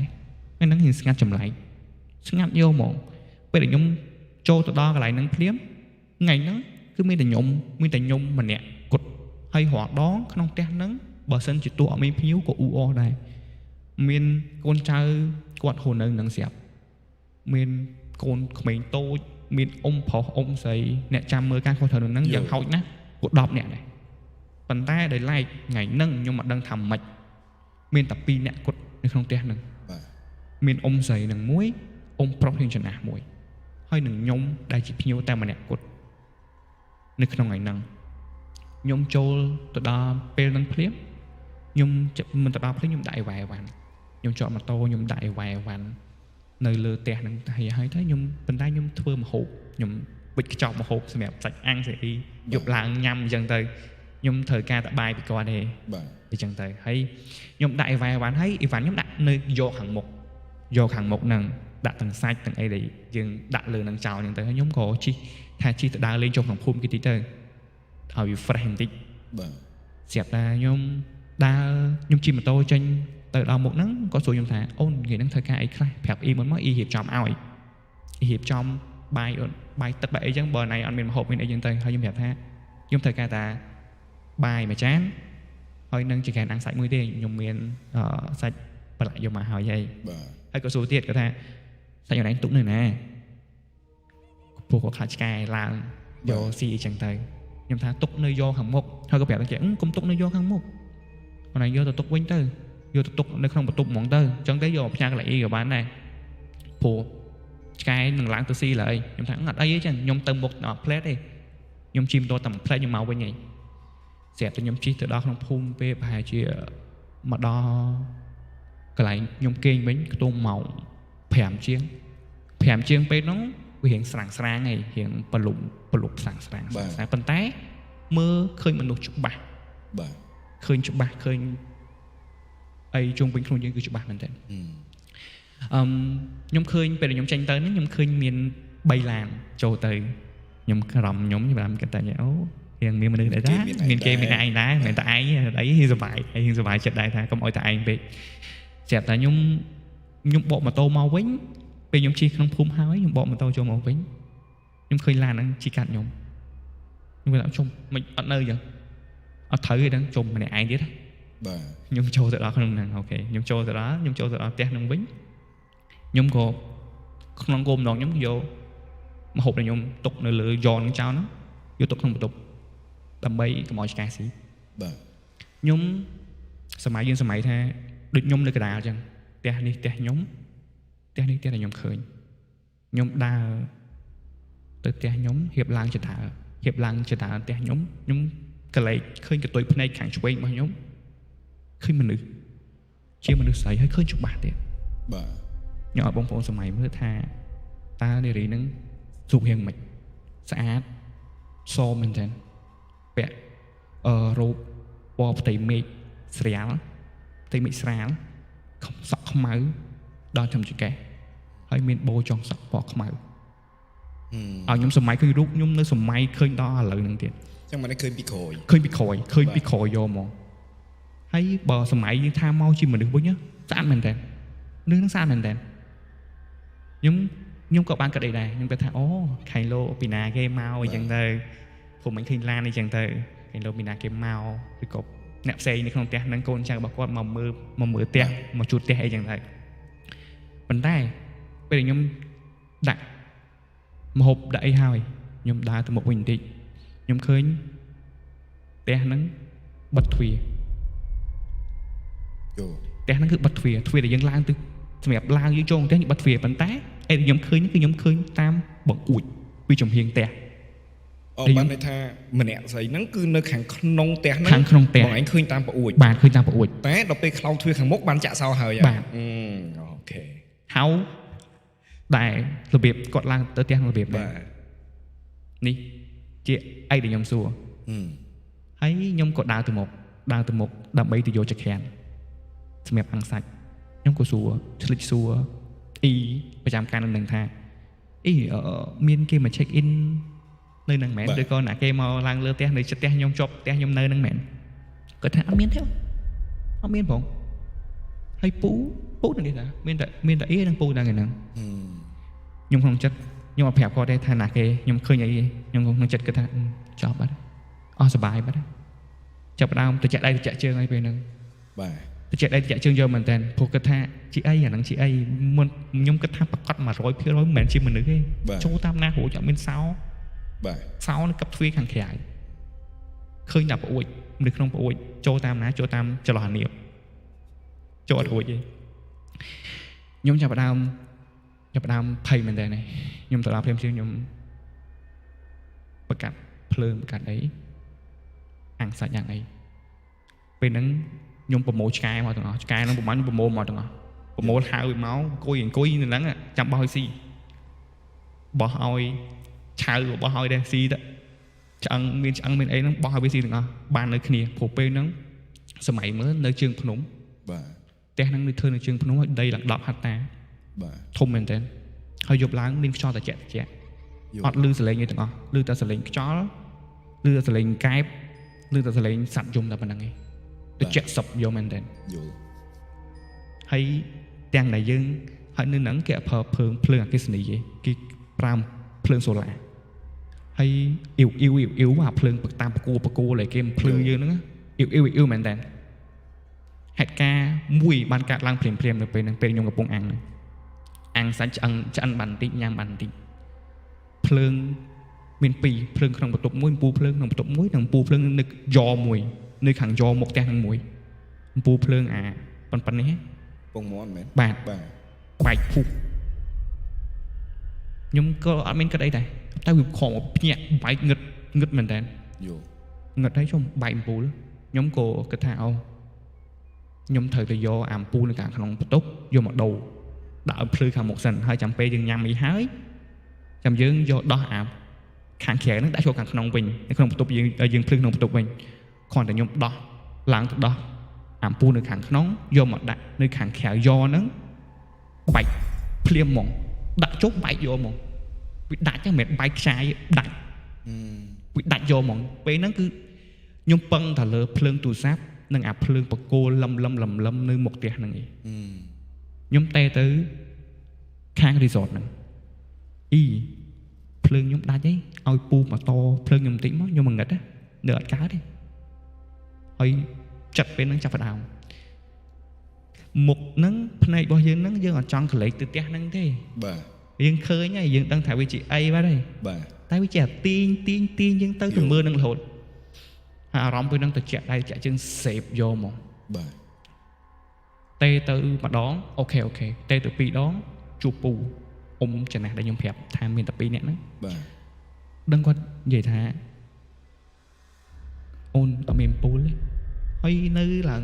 ថ្ងៃហ្នឹងហ៊ានស្ងាត់ចម្លែកស្ងាត់យកហ្មងពេលដែលខ្ញុំចូលទៅដល់កន្លែងហ្នឹងភ្លាមថ្ងៃហ្នឹងគឺមានតែខ្ញុំមានតែខ្ញុំម្នាក់គត់ហើយរាល់ដងក្នុងផ្ទះហ្នឹងបើសិនជាទោះអត់មានភ្ញៀវក៏អ៊ូអរដែរមានកូនចៅគាត់ហូរនៅនឹងស្រាប់មានកូនក្មេងតូចមានអ៊ំប្រុសអ៊ំស្រីអ្នកចាំមើលការខុសត្រូវនៅហ្នឹងយ៉ាងហោចណាស់ក៏10នាក់ដែរប៉ុន្តែដោយឡែកថ្ងៃហ្នឹងខ្ញុំមិនដឹងថាម៉េចមានតែ2នាក់គត់នៅក្នុងផ្ទះហ្នឹង បាទ មានអ៊ំស្រីនឹងមួយអ៊ំប្រុសរៀងចំណាស់មួយហើយនឹងខ្ញុំដែលជាភ្ញៀវតែម្នាក់គត់នៅក្នុងថ្ងៃហ្នឹងខ្ញុំចូលទៅដល់ពេលហ្នឹងភ្លាមខ្ញុំចិត្តមិនទៅដល់ភ្លាមខ្ញុំដាក់អីវ៉ែវ៉ាន់ខ្ញុំចតម៉ូតូខ្ញុំដាក់អីវ៉ែវ៉ាន់នៅលើផ្ទះហ្នឹងហើយហើយទៅខ្ញុំប៉ុន្តែខ្ញុំធ្វើម្ហូបខ្ញុំវិចខ្ចប់ម្ហូបសម្រាប់សាច់អាំងស្អីយប់ឡើងញ៉ាំអញ្ចឹងទៅខ្ញុំត្រូវការតបាយពីគាត់ទេ បាទ អញ្ចឹងទៅហើយខ្ញុំដាក់អីវ៉ាន់អីវ៉ាន់ហើយអីវ៉ាន់ខ្ញុំដាក់នៅយកខាងមុខយកខាងមុខហ្នឹងដាក់ទាំងសាច់ទាំងអីដែលយើងដាក់លើហ្នឹងចោលអញ្ចឹងទៅហើយខ្ញុំក៏ជិះថាជិះទៅដើរលេងចុះក្នុងភូមិគេតិចទៅឲ្យវា fresh បន្តិច បាទ ស្រាប់តែខ្ញុំដើរខ្ញុំជិះម៉ូតូចេញទៅដល់មុខហ្នឹងគាត់សួរខ្ញុំថាអូនថ្ងៃហ្នឹងធ្វើការអីខ្លះប្រាប់អ៊ីមុនមកអ៊ីរៀបចំឲ្យអ៊ីរៀបចំបាយអូនបាយទឹកបាយអីចឹងបើណៃអត់មានម្ហូបមានអីចឹងទៅហើយខ្ញុំប្រាប់ថាខ្ញុំត្រូវការតាបាយមួយចានហើយនឹងចង្ក្រានអាំងសាច់មួយទេខ្ញុំមានអឺសាច់ប្រឡាក់យកមកហើយហើយ បាទ ហើយក៏សួរទៀតគាត់ថាសាច់អូនឯងទុកនៅណាពួកគាត់ខ្លាចឆ្កែឡើងយកស៊ីអីចឹងទៅខ្ញុំថាទុកនៅយកខាងមុខហើយក៏ប្រាប់ថាចេះអឺកុំទុកនៅយកខាងមុខអូនឯងយកទៅទុកវិញទៅយកទៅទុកនៅក្នុងបន្ទប់ហ្មងទៅអញ្ចឹងទៅយកមកផ្ញើកន្លែងអីក៏បានដែរព្រោះឆ្កែនឹងឡើងទៅស៊ីឡើយខ្ញុំថាអឺអត់អីទេចឹងខ្ញុំទៅមុខដល់ផ្លែតទេខ្ញុំជិះម៉ូតូតែមួយផ្លែតខ្ញុំមកវិញហីស្រាប់តែខ្ញុំជិះទៅដល់ក្នុងភូមិពេលប្រហែលជាមកដល់ កន្លែងខ្ញុំគេងវិញខ្ទង់ម៉ោង5ជាង5ជាងពេលហ្នឹងវារៀងស្រាងស្រាងហើយរៀងប្រលុំប្រលប់ស្រាងស្រាងស្រាងស្រាងប៉ុន្តែមើលឃើញមនុស្សច្បាស់ បាទ ឃើញច្បាស់ឃើញអីជុំវិញខ្លួនយើងគឺច្បាស់មែនទែនអឹមខ្ញុំឃើញពេលដែលខ្ញុំចេញទៅហ្នឹងខ្ញុំឃើញមាន3ឡានចូលទៅខ្ញុំក្រំខ្ញុំខ្ញុំបានគិតថាអូរៀងមានមនុស្សដែរតាមានគេមានឯងដែរមិនមែនតែឯងទេអីហ៊ានសប្បាយហើយហ៊ានសប្បាយចិត្តដែរថាកុំអោយតែឯងពេកស្រាប់តែខ្ញុំខ្ញុំបកម៉ូតូមកវិញពេលខ្ញុំជិះក្នុងភូមិហើយខ្ញុំបកម៉ូតូចូលមកវិញខ្ញុំឃើញឡានហ្នឹងជិះកាត់ខ្ញុំខ្ញុំគាត់ថាជុំមិនអត់នៅអញ្ចឹងអត់ត្រូវទេហ្នឹងជុំម្នាក់ឯងទៀតណា បាទ ខ្ញុំចូលទៅដល់ក្នុងហ្នឹងអូខេខ្ញុំចូលទៅដល់ខ្ញុំចូលទៅដល់ផ្ទះហ្នឹងវិញខ្ញុំក៏ក្នុងគោលបំណងខ្ញុំយកម្ហូបដែលខ្ញុំទុកនៅលើយ៉នហ្នឹងចោលហ្នឹងយកទុកក្នុងបន្ទប់ដើម្បីកុំឲ្យឆ្កែស៊ី បាទ ខ្ញុំសម័យយើងសម័យថាដូចខ្ញុំនៅកណ្ដាលអញ្ចឹងផ្ទះនេះផ្ទះខ្ញុំ ផ្ទះនេះផ្ទះដែលខ្ញុំឃើញខ្ញុំដើរទៅផ្ទះខ្ញុំហៀបឡើងចដើហៀបឡើងចដើផ្ទះខ្ញុំខ្ញុំកលែកឃើញកតុយភ្នែកខាងឆ្វេងរបស់ខ្ញុំឃើញមនុស្សជាមនុស្សស្រីហើយឃើញច្បាស់ទៀត បាទ ខ្ញុំឲ្យបងប្អូនសម័យមើលថាតើនារីនឹងរូបរាងមិនស្អាតសមែនទែនពាក់រ៉ូបពណ៌ផ្ទៃមេឃស្រាលផ្ទៃមេឃស្រាលសក់ខ្មៅដល់ចំចង្កេះហើយមានបូចុងសក់ពណ៌ខ្មៅឲ្យខ្ញុំសម័យឃើញរូបខ្ញុំនៅសម័យឃើញដល់ឥឡូវហ្នឹងទៀត ចឹងមិនឃើញពីក្រោយ ឃើញពីក្រោយឃើញពីក្រោយយកមកហើយបើសម័យយើងថាមកជាមនុស្សវិញស្អាតមែនតើនឹងនឹងស្អាតមែនតើខ្ញុំក៏បានគិតអីដែរខ្ញុំគិតថាអូខៃឡូពីណាគេមកអញ្ចឹងទៅព្រោះមិនឃើញឡានអីចឹងទៅខៃឡូពីណាគេមកឬក៏អ្នកផ្សេងនៅក្នុងផ្ទះហ្នឹងកូនចៅរបស់គាត់មកមើលមកមើលផ្ទះមកជួតផ្ទះអីចឹងទៅប៉ុន្តែពេលខ្ញុំដាក់ម្ហូបដាក់អីហើយខ្ញុំដើរទៅមុខវិញបន្តិចខ្ញុំឃើញផ្ទះហ្នឹងបិទទ្វារ យោ ផ្ទះហ្នឹងគឺបិទទ្វារទ្វារដែលយើងឡើងទៅសម្រាប់ឡើងយើងចូលផ្ទះយើងបិទទ្វារប៉ុន្តែអីដែលខ្ញុំឃើញគឺខ្ញុំឃើញតាមបង្អួចពីចំហៀងផ្ទះ អូបានន័យថាម្នាក់ស្រីហ្នឹងគឺនៅខាងក្នុងផ្ទះហ្នឹង ខាងក្នុងផ្ទះ បងឯងឃើញតាមប្អួច បាទឃើញតាមបង្អួច តែដល់ពេលខ្លោងទ្វារខាងមុខបានចាក់សោហើយ បាទ OK ហៅដែលរបៀបគាត់ឡើងទៅផ្ទះរបៀប បាទ នេះជាអីដែលខ្ញុំសួរហើយខ្ញុំក៏ដើរទៅមុខដើរទៅមុខដើម្បីទៅយកចក្រានសម្រាប់អាំងសាច់ខ្ញុំក៏សួរឆ្លិចសួរអ៊ីប្រចាំការនៅនឹងថាអ៊ីមានគេមក check in នៅនឹងមែនឬក៏អ្នកគេមកឡើងលើផ្ទះនៅជិតផ្ទះខ្ញុំជាប់ផ្ទះខ្ញុំនៅនឹងមែនគាត់ថាអត់មានទេអត់មានផងហើយពូពូនឹងនេះថាមានតែមានតែអ៊ីនិងពូដល់ហ្នឹងខ្ញុំក្នុងចិត្តខ្ញុំអត់ប្រាប់គាត់ទេថាណាគេខ្ញុំឃើញអីខ្ញុំក្នុងចិត្តគាត់ថាចប់បាត់អស់សបាយបាត់ចាប់ផ្ដើមទៅចាក់ដៃទៅចាក់ជើងអីពេលហ្នឹង បាទ ទៅចាក់ដៃទៅចាក់ជើងយកមែនតើព្រោះគាត់ថាជាអីអាហ្នឹងជាអីមុនខ្ញុំគិតថាប្រកាស100%មិនមែនជាមនុស្សទេចូលតាមណារួចអត់មានសោ បាទ សោនៅកັບទ្វារខាងក្រៅឃើញតែប្អួចនៅក្នុងប្អួចចូលតាមណាចូលតាមចន្លោះអានៀបចូលអត់រួចទេខ្ញុំចាប់ផ្ដើមភ័យមែនតើខ្ញុំទៅដល់ភ្លាមៗខ្ញុំប្រកាសភ្លើងប្រកាសអីអាំងសាច់យ៉ាងអីពេលហ្នឹងខ្ញុំប្រមូលឆ្កែមកទាំងអស់ឆ្កែហ្នឹងប្រហែលខ្ញុំប្រមូលមកទាំងអស់ប្រមូលហៅវាមកអង្គុយនៅហ្នឹងចាំបោះឲ្យស៊ីបោះឲ្យឆៅក៏បោះឲ្យដែរស៊ីទៅឆ្អឹងមានឆ្អឹងមានអីហ្នឹងបោះឲ្យវាស៊ីទាំងអស់បាននៅគ្នាព្រោះពេលហ្នឹងសម័យមើលនៅជើងភ្នំ បាទ ផ្ទះហ្នឹងនៅធ្វើនៅជើងភ្នំហើយដីឡើង10ហិកតា បាទ ធំមែនតើហើយយប់ឡើងមានខ្យល់ត្រជាក់ត្រជាក់អត់ឮសលេងអីទាំងអស់ឮតែសលេងខ្យល់ឮតែសលេងកែបឮតែសលេងសត្វយំតែប៉ុណ្្នឹងឯងត្រជាក់សពយកមែនតើ យល់ ហើយទាំងដែលយើងហើយនៅហ្នឹងគេអត់ប្រើភ្លើងភ្លើងអគ្គិសនីទេគេប្រើភ្លើងសូឡាហើយអ៊ីវអ៊ីវអ៊ីវអាភ្លើងតាមបកគោលឲ្យគេភ្លឺយើងហ្នឹងអ៊ីវអ៊ីវអ៊ីវមែនតើហេតុការណ៍មួយបានកើតឡើងភ្លាមភ្លាមនៅពេលហ្នឹងពេលខ្ញុំកំពុងអាំងហ្នឹងអាំងសាច់ឆ្អិនបានបន្តិចញ៉ាំបានបន្តិចភ្លើងមានពីរភ្លើងក្នុងបន្ទប់មួយអំពូលភ្លើងក្នុងបន្ទប់មួយនិងអំពូលភ្លើងនៅយ៉មួយនៅខាងយ៉មុខផ្ទះហ្នឹងមួយអំពូលភ្លើងអាប៉ុណ្ណេះ ពងមន់មែន បាទ បាទ បែកភុះខ្ញុំក៏អត់មានគិតអីដែរតែវាខំភ្ញាក់បែកងឹតងឹតមែនតើ យល់ ងឹតហើយជុំបែកអំពូលខ្ញុំក៏គិតថាអូខ្ញុំត្រូវទៅយកអាអំពូលនៅខាងក្នុងបន្ទប់យកមកដូរដាក់ឲ្យភ្លឺខាងមុខសិនហើយចាំពេលយើងញ៉ាំអីហើយចាំយើងយកដោះអាខាងក្រៅហ្នឹងដាក់ចូលខាងក្នុងវិញនៅក្នុងបន្ទប់យើងយើងភ្លឺក្នុងបន្ទប់វិញគ្រាន់តែខ្ញុំដោះឡើងទៅដោះអាអំពូលនៅខាងក្នុងយកមកដាក់នៅខាងក្រៅយកហ្នឹងបែកភ្លាមហ្មងដាក់ចុះបែកយកហ្មងវាដាច់ហ្នឹងមិនមែនបែកខ្ចាយដាច់វាដាច់យកហ្មងពេលហ្នឹងគឺខ្ញុំពឹងតែលើភ្លើងទូរស័ព្ទនិងអាភ្លើងបកគោលឹមលឹមលឹមលឹមនៅមុខផ្ទះហ្នឹងឯងខ្ញុំតេទៅខាង resort ហ្នឹងអ៊ីភ្លើងខ្ញុំដាច់ឯងឲ្យពូមកតភ្លើងខ្ញុំបន្តិចមកខ្ញុំងងឹតនៅអត់កើតទេហើយចិត្តពេលហ្នឹងចាប់ផ្ដើមមុខហ្នឹងភ្នែករបស់យើងហ្នឹងយើងអត់ចង់កលេចទៅផ្ទះហ្នឹងទេ បាទ យើងឃើញហើយយើងដឹងថាវាជាអីបាត់ហើយ បាទ តែវាជាអាទាញទាញទាញយើងទៅទៅមើលនឹងរហូតហើយអារម្មណ៍ពេលហ្នឹងទៅចាក់ដៃចាក់ជើងសេពយកហ្មង បាទ តេទៅម្ដងអូខេអូខេតេទៅពីរដង ជួបពូអ៊ំចំណាស់ដែលខ្ញុំប្រាប់ថាមានតែពីរនាក់ហ្នឹង បាទ ដឹងគាត់និយាយថាអូនអត់មានអំពូលទេហើយនៅឡើង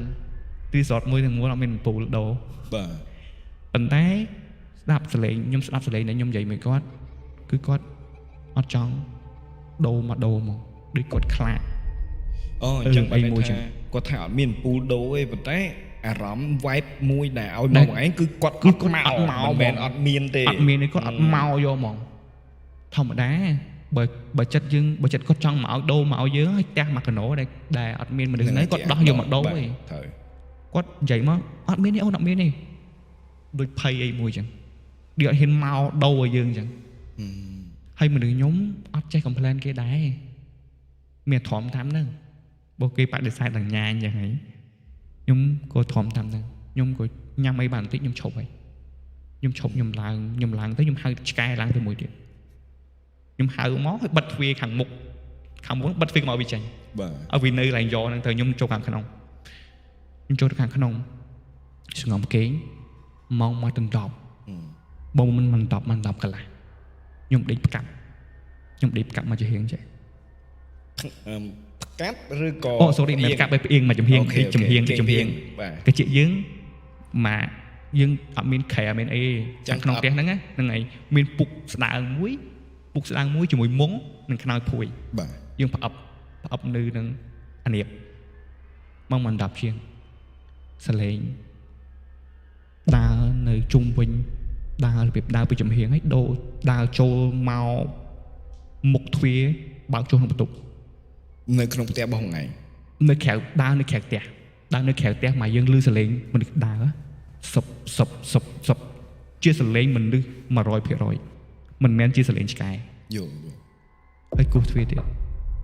resort មួយទាំងមូលអត់មានអំពូលដូរ បាទ ប៉ុន្តែស្ដាប់សលេងខ្ញុំស្ដាប់សលេងដែលខ្ញុំនិយាយមួយគាត់គឺគាត់អត់ចង់ដូរមកដូរមកដូចគាត់ខ្លាច អូអញ្ចឹង អី បាន មួយចឹង ន័យថាគាត់ថាអត់មានអំពូលដូរទេប៉ុន្តែអារម្មណ៍ vibe មួយដែលឲ្យមកបងឯងគឺគាត់ គឺគាត់អត់មក មិនមែនអត់មានទេ អត់មានទេគាត់អត់មកយកហ្មងធម្មតាបើបើចិត្តយើងបើចិត្តគាត់ចង់មកឲ្យដូរមកឲ្យយើងឲ្យផ្ទះមកកណោដែលដែលអត់មានមនុស្សនៅគាត់ដោះយកមកដូរ បាទ ឯង ត្រូវ គាត់និយាយមកអត់មានទេអូនអត់មានទេដូចភ័យអីមួយចឹងដូចអត់ហ៊ានមកដូរឲ្យយើងចឹងហើយមនុស្សខ្ញុំអត់ចេះ complain គេដែរមានធំតាមហ្នឹងបើគេបដិសេធដល់ញ៉ាញចឹងហើយខ្ញុំក៏ធំតាមហ្នឹងខ្ញុំក៏ញ៉ាំអីបានបន្តិចខ្ញុំឈប់ហើយខ្ញុំឈប់ខ្ញុំឡើងខ្ញុំឡើងទៅខ្ញុំហៅឆ្កែឡើងទៅមួយទៀតខ្ញុំហៅមកហើយបិទទ្វារខាងមុខខាងមុខបិទទ្វារកុំឲ្យវាចេញ បាទ ឲ្យវានៅកន្លែងយកហ្នឹងទៅខ្ញុំចូលខាងក្នុងខ្ញុំចូលទៅខាងក្នុងស្ងំគេងម៉ោងមកដល់10បងមិនមិន10មិន10កន្លះខ្ញុំដេកផ្កាប់ខ្ញុំដេកផ្កាប់មកចំហៀងចេះ អឺផ្កាប់ឬក៏ អូ sorry មិនផ្កាប់ទៅផ្អៀងមកចំហៀង អូខេ ដេកចំហៀង អូខេ ចំហៀង បាទ កាជាយើងមកយើងអត់មានខែអត់មានអីទេ ចឹង ខាងក្នុងផ្ទះហ្នឹងណាហ្នឹងហើយមានពុកស្ដើងមួយពុកស្ដើងមួយជាមួយមុងនិងខ្នើយភួយ បាទ យើងផ្អឹបផ្អឹបនៅនឹងអានៀបមកមិន10ជាងសលេងដើរនៅជុំវិញដើររបៀបដើរពីចំហៀងហើយដូរដើរចូលមកមុខទ្វារបើកចូលក្នុងបន្ទប់ នៅក្នុងផ្ទះរបស់បងឯង នៅក្រៅដើរនៅក្រៅផ្ទះដើរនៅក្រៅផ្ទះមកយើងឮសលេងមនុស្សដើរសឹបសឹបសឹបសឹបជាសលេងមនុស្ស100%មិនមែនជាសលេងឆ្កែ យល់យល់ ហើយគោះទ្វារទៀត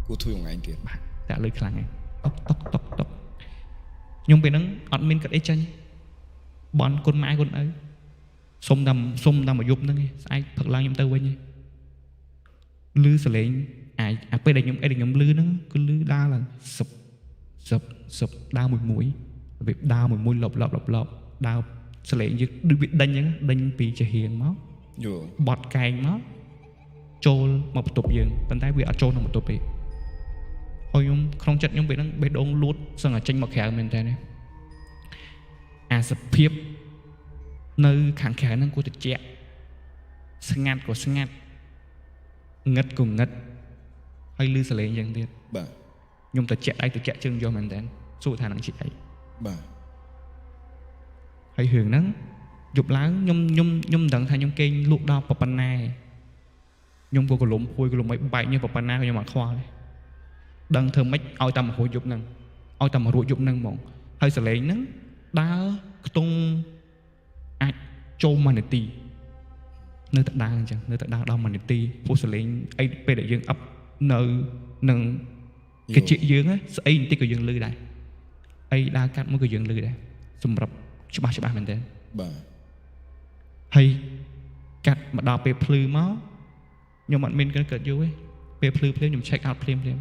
គួរធ្វើបងឯងទៀត បាទតែអត់លឺខ្លាំងឯងតុកតុកតុកតុកខ្ញុំពេលហ្នឹងអត់មានគិតអីចេញបន់គុណម៉ែគុណឪសុំតាមសុំតាមមួយយប់ហ្នឹងឯងស្អែកផឹកឡើងខ្ញុំទៅវិញឯងលឺសលេងអាអាពេលដែលខ្ញុំអីដែលខ្ញុំលឺហ្នឹងគឺលឺដើរឡើងសឹបសឹបសឹបដើរមួយមួយរបៀបដើរមួយមួយលបលបលបលបដើរសលេងយើងដូចវាដេញអញ្ចឹងដេញពីចាហៀងមក យល់ បត់កែងមកចូលមកបន្ទប់យើងប៉ុន្តែវាអត់ចូលក្នុងបន្ទប់ទេហើយខ្ញុំក្នុងចិត្តខ្ញុំពេលហ្នឹងបេះដូងលួតសឹងតែចេញមកក្រៅមែនតើណាអាសភាពនៅខាងក្រៅហ្នឹងគួរតែជាក់ស្ងាត់ក៏ស្ងាត់ងឹតក៏ងឹតហើយលឺសលេងយ៉ាងទៀត បាទ ខ្ញុំទៅជាក់ដៃទៅជាក់ជើងយកមែនតើសួរថាហ្នឹងជាអី បាទ ហើយរឿងហ្នឹងយប់ឡើងខ្ញុំខ្ញុំខ្ញុំមិនដឹងថាខ្ញុំគេងលក់ដល់ប៉ុណ្ណាឯងខ្ញុំក៏កលុំភួយកលុំអីបែកញើសប៉ុណ្ណាក៏ខ្ញុំអត់ខ្វល់ដែរដឹងធ្វើម៉េចឲ្យតែមករួចយប់ហ្នឹងឲ្យតែមករួចយប់ហ្នឹងហ្មងហើយសលេងហ្នឹងដើរខ្ទង់អាចចូលមួយនាទីនៅតែដើរអញ្ចឹងនៅតែដើរដល់មួយនាទីព្រោះសលេងអីពេលដែលយើងអឹបនៅនឹងកាជាយើងណាស្អីបន្តិចក៏យើងលឺដែរអីដើរកាត់មកក៏យើងលឺដែរសម្រាប់ច្បាស់ច្បាស់មែនតើ បាទ ហើយកាត់មកដល់ពេលភ្លឺមកខ្ញុំអត់មានកើតយូរទេពេលភ្លឺភ្លាមខ្ញុំ check out ភ្លាមភ្លាម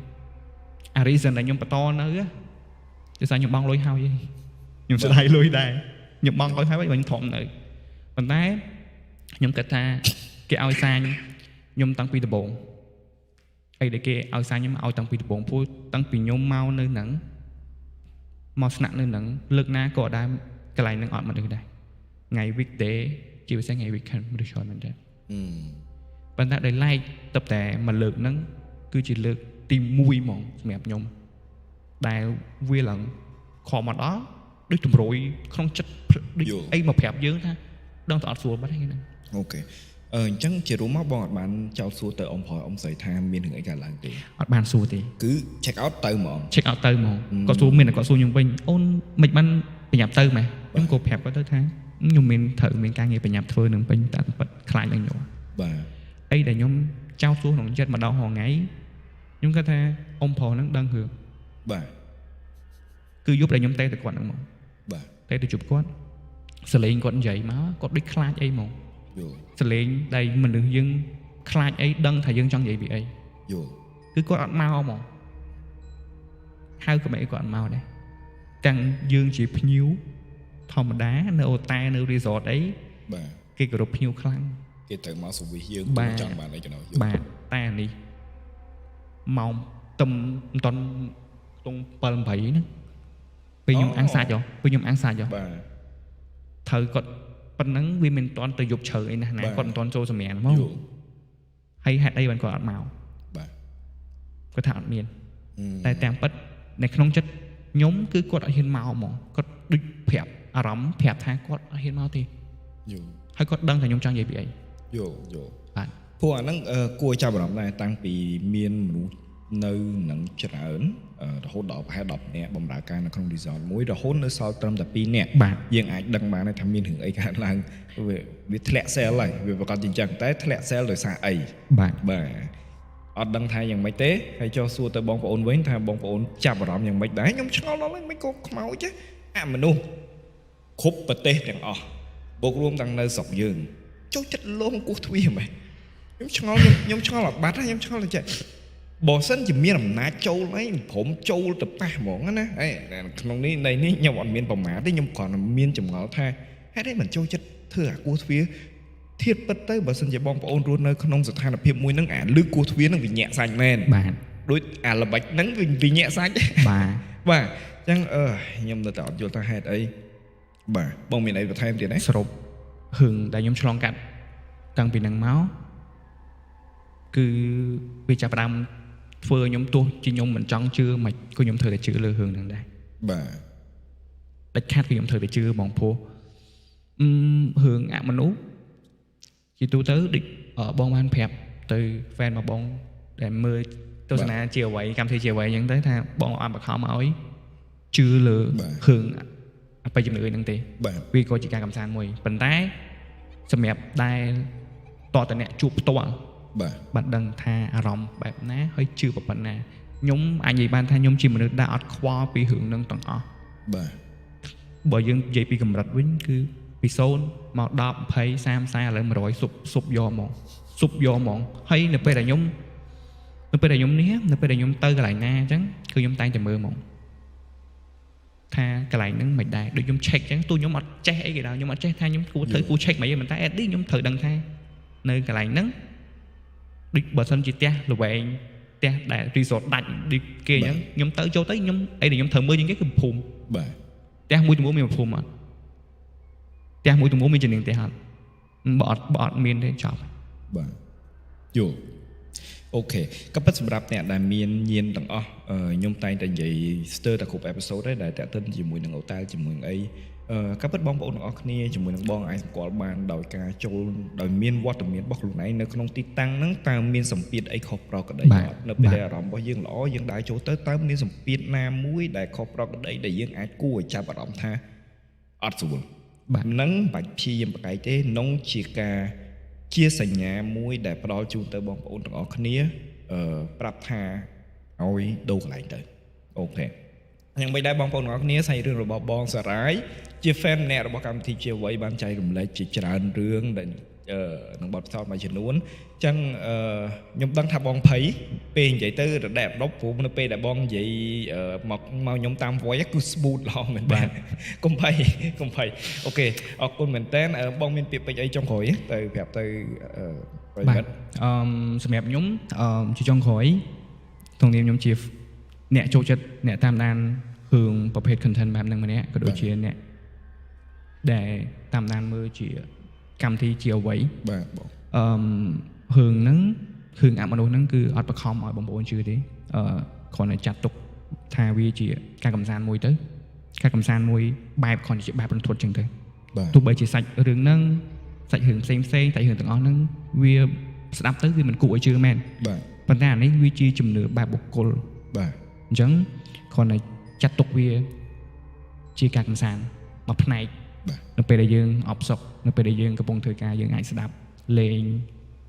អា reason ដែលខ្ញុំបន្តនៅដោយសារខ្ញុំបង់លុយហើយឯងខ្ញុំស្ដាយលុយដែរខ្ញុំបង់លុយហើយវិញខ្ញុំធំនៅប៉ុន្តែខ្ញុំគិតថាគេឲ្យសាញខ្ញុំតាំងពីដំបូងអីដែលគេឲ្យសាញខ្ញុំឲ្យតាំងពីដំបូងព្រោះតាំងពីខ្ញុំមកនៅហ្នឹងមកស្នាក់នៅហ្នឹងលើកណាក៏អត់ដែរកន្លែងហ្នឹងអត់មនុស្សដែរថ្ងៃ weekday ជាពិសេសថ្ងៃ weekend មនុស្សច្រើនមែនតើ អឺ ប៉ុន្តែដោយឡែកទៅតែមួយលើកហ្នឹងគឺជាលើកទី1ហ្មងសម្រាប់ខ្ញុំដែលវាឡើងខំមកដល់ដូចតម្រុយក្នុងចិត្តដូចអីមកប្រាប់យើងថាដឹងតែអត់ស្រួលបាត់ហ្នឹង អូខេអឺអញ្ចឹងជារួមមកបងអត់បានចោទសួរទៅអ៊ំប្រុសអ៊ំស្រីថាមានរឿងអីកើតឡើងទេ អត់បានសួរទេ គឺ check out ទៅហ្មង check out ទៅហ្មងគាត់សួរមានតែគាត់សួរខ្ញុំវិញអូនមិនបានប្រញាប់ទៅម៉េះខ្ញុំក៏ប្រាប់គាត់ទៅថាខ្ញុំមានត្រូវមានការងារបញ្ញាប់ធ្វើនឹងពេញតែប៉ិតខ្លាចនឹងខ្ញុំ បាទ អីដែលខ្ញុំចោទសួរក្នុងចិត្តម្ដងរាល់ថ្ងៃខ្ញុំគាត់ថាអ៊ំប្រុសហ្នឹងដឹងរឿង បាទ គឺយប់ដែលខ្ញុំតេទៅគាត់ហ្នឹងហ្មង បាទ តេទៅជួបគាត់សលេងគាត់និយាយមកគាត់ដូចខ្លាចអីហ្មង យល់ សលេងដែលមនុស្សយើងខ្លាចអីដឹងថាយើងចង់និយាយពីអី យល់ គឺគាត់អត់មកហ្មងហៅក៏មិនអីគាត់អត់មកដែរទាំងយើងជាភ្ញៀវធម្មតានៅអូតែលនៅ resort អី បាទ គេគោរពភ្ញៀវខ្លាំង គេត្រូវមក service យើង បាទ ចង់បានអីក៏ដោយ បាទតែអានេះម៉ោងទឹមមិនតន់ខ្ទង់7 8ហ្នឹងពេលខ្ញុំអាំងសាច់ហ៎ពេលខ្ញុំអាំងសាច់ហ៎ បាទ ត្រូវគាត់ប៉ុណ្ណឹងវាមិនតន់ទៅយប់ជ្រៅអីណាស់ណា បាទ គាត់មិនតន់ចូលសម្រានហ្មង យល់ ហើយហេតុអីបានគាត់អត់មក បាទ គាត់ថាអត់មានតែតាមពិតនៅក្នុងចិត្តខ្ញុំគឺគាត់អត់ហ៊ានមកហ្មងគាត់ដូចប្រាប់អារម្មណ៍ប្រាប់ថាគាត់អត់ហ៊ានមកទេ យល់ ហើយគាត់ដឹងថាខ្ញុំចង់និយាយពីអី យល់យល់ បាទ ព្រោះអាហ្នឹងគួរឲ្យចាប់អារម្មណ៍ដែរតាំងពីមានមនុស្សនៅនឹងច្រើនរហូតដល់ប្រហែល10នាក់បម្រើការនៅក្នុង resort មួយរហូតនៅសល់ត្រឹមតែ2នាក់ បាទ យើងអាចដឹងបានហើយថាមានរឿងអីកើតឡើងវាធ្លាក់ sale ហើយវាប្រកាសជាអញ្ចឹងតែធ្លាក់ sale ដោយសារអី បាទ បាទអត់ដឹងថាយ៉ាងម៉េចទេហើយចុះសួរទៅបងប្អូនវិញថាបងប្អូនចាប់អារម្មណ៍យ៉ាងម៉េចដែរខ្ញុំឆ្ងល់ដល់ហើយមិនក៏ខ្មោចទេអាមនុស្សគ្រប់ប្រទេសទាំងអស់បូករួមទាំងនៅស្រុកយើងចូលចិត្តលងគោះទ្វារហ្មងខ្ញុំឆ្ងល់ខ្ញុំឆ្ងល់អត់បាត់ខ្ញុំឆ្ងល់តែចេះបើសិនជាមានអំណាចចូលអីព្រមចូលទៅប៉ះហ្មងណាអេក្នុងនេះនៃនេះខ្ញុំអត់មានប្រមាថទេខ្ញុំគ្រាន់តែមានចម្ងល់ថាហេតុអីមិនចូលចិត្តធ្វើអាគោះទ្វារធៀបពិតទៅបើសិនជាបងប្អូនរស់នៅក្នុងស្ថានភាពមួយហ្នឹងអាលឺគោះទ្វារហ្នឹងវាញាក់សាច់មែន បាទ ដូចអាល្បិចហ្នឹងវាញាក់សាច់ បាទ បាទអញ្ចឹងអឺខ្ញុំនៅតែអត់យល់ថាហេតុអីបាទបងមានអីបន្ថែមទៀតទេ សរុបរឿងដែលខ្ញុំឆ្លងកាត់តាំងពីហ្នឹងមកគឺវាចាប់ផ្ដើមធ្វើឲ្យខ្ញុំទោះជាខ្ញុំមិនចង់ជឿមិនក៏ខ្ញុំត្រូវតែជឿលើរឿងហ្នឹងដែរ បាទ ដាច់ខាតគឺខ្ញុំត្រូវតែជឿហ្មងព្រោះរឿងអមនុស្សជាទូទៅដូចបងបានប្រាប់ទៅ fan របស់បងដែលមើលទស្សនាជាអ្វីកម្មវិធីជាអ្វីអញ្ចឹងទៅថាបងអត់បខំឲ្យជឿលើរឿងអបិយជំនឿហ្នឹងទេ បាទ វាក៏ជាការកំសាន្តមួយប៉ុន្តែសម្រាប់ដែលតតអ្នកជួបផ្ទាល់ បាទ បានដឹងថាអារម្មណ៍បែបណាហើយជឿប៉ុណ្ណាខ្ញុំអាចនិយាយបានថាខ្ញុំជាមនុស្សដែលអត់ខ្វល់ពីរឿងហ្នឹងទាំងអស់ បាទ បើយើងនិយាយពីកម្រិតវិញគឺពី0មក10 20 30 40ឥឡូវ100ស៊ុបស៊ុបយកហ្មងស៊ុបយកហ្មងហើយនៅពេលដែលខ្ញុំនៅពេលដែលខ្ញុំនេះនៅពេលដែលខ្ញុំទៅកន្លែងណាអញ្ចឹងគឺខ្ញុំតែងតែមើលហ្មងថាកន្លែងហ្នឹងមិនដែរដូចខ្ញុំ check អញ្ចឹងទោះខ្ញុំអត់ចេះអីក៏ដោយខ្ញុំអត់ចេះថាខ្ញុំគួរត្រូវគួរ check មិនទេប៉ុន្តែ at least ខ្ញុំត្រូវដឹងថានៅកន្លែងហ្នឹងដូចបើសិនជាផ្ទះល្វែងផ្ទះដែល resort ដាច់ដូចគេអញ្ចឹងខ្ញុំទៅចូលទៅខ្ញុំអីដែលខ្ញុំត្រូវមើលជាងគេគឺភូមិ បាទ ផ្ទះមួយទំហំមានភូមិអត់ផ្ទះមួយទំហំមានជំនាញផ្ទះអត់បើអត់បើអត់មានទេចប់ បាទយល់ OK ក៏ពិតសម្រាប់អ្នកដែលមានញៀនទាំងអស់ខ្ញុំតែងតែនិយាយស្ទើរតែគ្រប់ episode ដែរដែលតាក់ទិនជាមួយនឹងអូតែលជាមួយនឹងអីក៏ពិតបងប្អូនទាំងអស់គ្នាជាមួយនឹងបងអាចសម្គាល់បានដោយការចូលដោយមានវត្តមានរបស់ខ្លួនឯងនៅក្នុងទីតាំងហ្នឹងតើមានសម្ពាធអីខុសប្រក្រតីអត់នៅពេលដែលអារម្មណ៍របស់យើងល្អយើងដើរចូលទៅតើមានសម្ពាធណាមួយដែលខុសប្រក្រតីដែលយើងអាចគួរឲ្យចាប់អារម្មណ៍ថាអត់ស្រួល បាទ នឹងបាច់ព្យាយាមប្រកែកទេនងជាការជាសញ្ញាមួយដែលផ្ដល់ជូនទៅបងប្អូនទាំងអស់គ្នាប្រាប់ថាឲ្យដូរកន្លែងទៅ OK យ៉ាងម៉េចដែរបងប្អូនទាំងអស់គ្នាសាច់រឿងរបស់បងសារាយជា fan ម្នាក់របស់កម្មវិធីជាអ្វីបានចែករំលែកជាច្រើនរឿងដែលនឹងបទពិសោធន៍មួយចំនួនអញ្ចឹងខ្ញុំដឹងថាបងភ័យពេលនិយាយទៅរដែករដប់ព្រោះនៅពេលដែលបងនិយាយមកខ្ញុំតាម voice គឺ smooth ល្អមែនបាទកុំភ័យកុំភ័យ OK អរគុណមែនតើបងមានពាក្យពេចន៍អីចុងក្រោយទៅប្រាប់ទៅប្រិយ បាទ មិត្ត សម្រាប់ខ្ញុំជាចុងក្រោយក្នុងនាមខ្ញុំជាអ្នកចូលចិត្តអ្នកតាមដានរឿងប្រភេទ content បែបហ្នឹងម្នាក់ក៏ដូចជាអ្នកដែលតាមដានមើលជាកម្មវិធីជាអ្វី បាទបង រឿងហ្នឹងរឿងអមនុស្សហ្នឹងគឺអត់បខំឲ្យបងប្អូនជឿទេគ្រាន់តែចាត់ទុកថាវាជាការកំសាន្តមួយទៅការកំសាន្តមួយបែបគ្រាន់តែជាបែបរន្ធត់ចឹងទៅ បាទ ទោះបីជាសាច់រឿងហ្នឹងសាច់រឿងផ្សេងផ្សេងសាច់រឿងទាំងអស់ហ្នឹងវាស្ដាប់ទៅវាមិនគួរឲ្យជឿមែន បាទ ប៉ុន្តែអានេះវាជាជំនឿបែបបុគ្គល បាទ អញ្ចឹងគ្រាន់តែចាត់ទុកវាជាការកំសាន្តមួយផ្នែក បាទ នៅពេលដែលយើងអបសុកនៅពេលដែលយើងកំពុងធ្វើការយើងអាចស្ដាប់លេង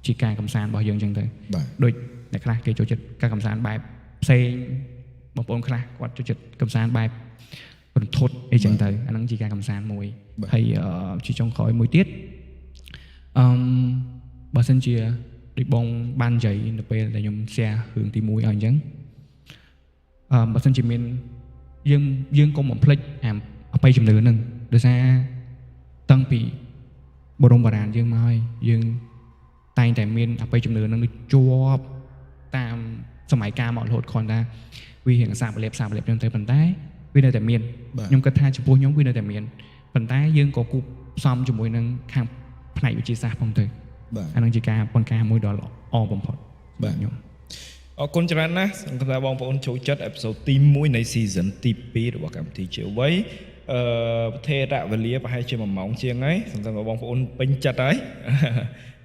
ជាការកំសាន្តរបស់យើងអញ្ចឹងទៅ បាទ ដូចអ្នកខ្លះគេចូលចិត្តការកំសាន្តបែបផ្សេងបងប្អូនខ្លះគាត់ចូលចិត្តកំសាន្តបែបរន្ធត់អីចឹងទៅអាហ្នឹងជាការកំសាន្តមួយហើយជាចុងក្រោយមួយទៀតអឺបើសិនជាដូចបងបាននិយាយនៅពេលដែលខ្ញុំ share រឿងទី1ឲ្យអញ្ចឹងបើសិនជាមានយើងកុំបំភ្លេចអាអបិយជំនឿហ្នឹងដោយសារតាំងពី បរមបុរាណយើងមកហើយយើងតែងតែមានអបិយជំនឿនឹងដូចជាប់តាមសម័យកាលមករហូតគ្រាន់តែវារៀងសាបលាបសាបលាបចឹងទៅប៉ុន្តែវានៅតែមាន បាទ ខ្ញុំគិតថាចំពោះខ្ញុំវានៅតែមានប៉ុន្តែយើងក៏គូផ្សំជាមួយនឹងខាងផ្នែកវិទ្យាសាស្ត្រផងទៅ បាទ អានឹងជាការបង្ការមួយដ៏ល្អបំផុត បាទ ខ្ញុំ អរគុណច្រើនណាស់សង្ឃឹមថាបងប្អូនចូលចិត្ត episode ទី1នៃ season ទី2របស់កម្មវិធីជាអ្វីប្រធេរវេលាប្រហែលជា1ម៉ោងជាងហើយសង្ឃឹមថាបងប្អូនពេញចិត្តហើយ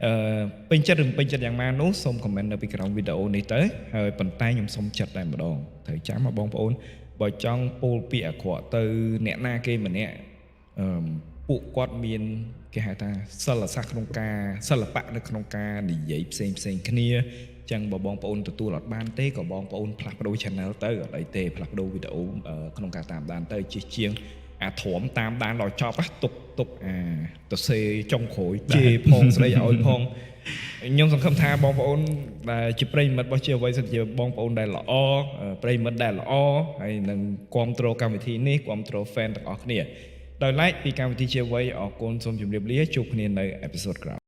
អឺពេញចិត្តឬមិនពេញចិត្តយ៉ាងម៉ានោះសូម comment នៅពីក្រោមវីដេអូនេះទៅហើយប៉ុន្តែខ្ញុំសូមចិត្តតែម្ដងត្រូវចាំមកបងប្អូនបើចង់ពោលពាក្យអាក្រក់ទៅអ្នកណាគេម្នាក់អឺពួកគាត់មានគេហៅថាសិលសាស្ត្រក្នុងការសិល្បៈនៅក្នុងការនិយាយផ្សេងផ្សេងគ្នាចឹងបើបងប្អូនទទួលអត់បានទេក៏បងប្អូនផ្លាស់ប្ដូរ channel ទៅអត់អីទេផ្លាស់ប្ដូរវីដេអូក្នុងការតាមដានទៅជិះជាងអាធំតាមដានដល់ចប់ណាទុកទុកអាទៅសេចុងក្រោយជេរផងស្ដីឲ្យផងខ្ញុំសង្ឃឹមថាបងប្អូនដែលជាប្រិយមិត្តរបស់ជាអ្វីសិតជាបងប្អូនដែលល្អប្រិយមិត្តដែលល្អហើយនឹងគ្រប់គ្រងកម្មវិធីនេះគ្រប់គ្រង fan ទាំងអស់គ្នាដោយឡែកពីកម្មវិធីជាអ្វីអរគុណសូមជម្រាបលាជួបគ្នានៅ episode ក្រោយ។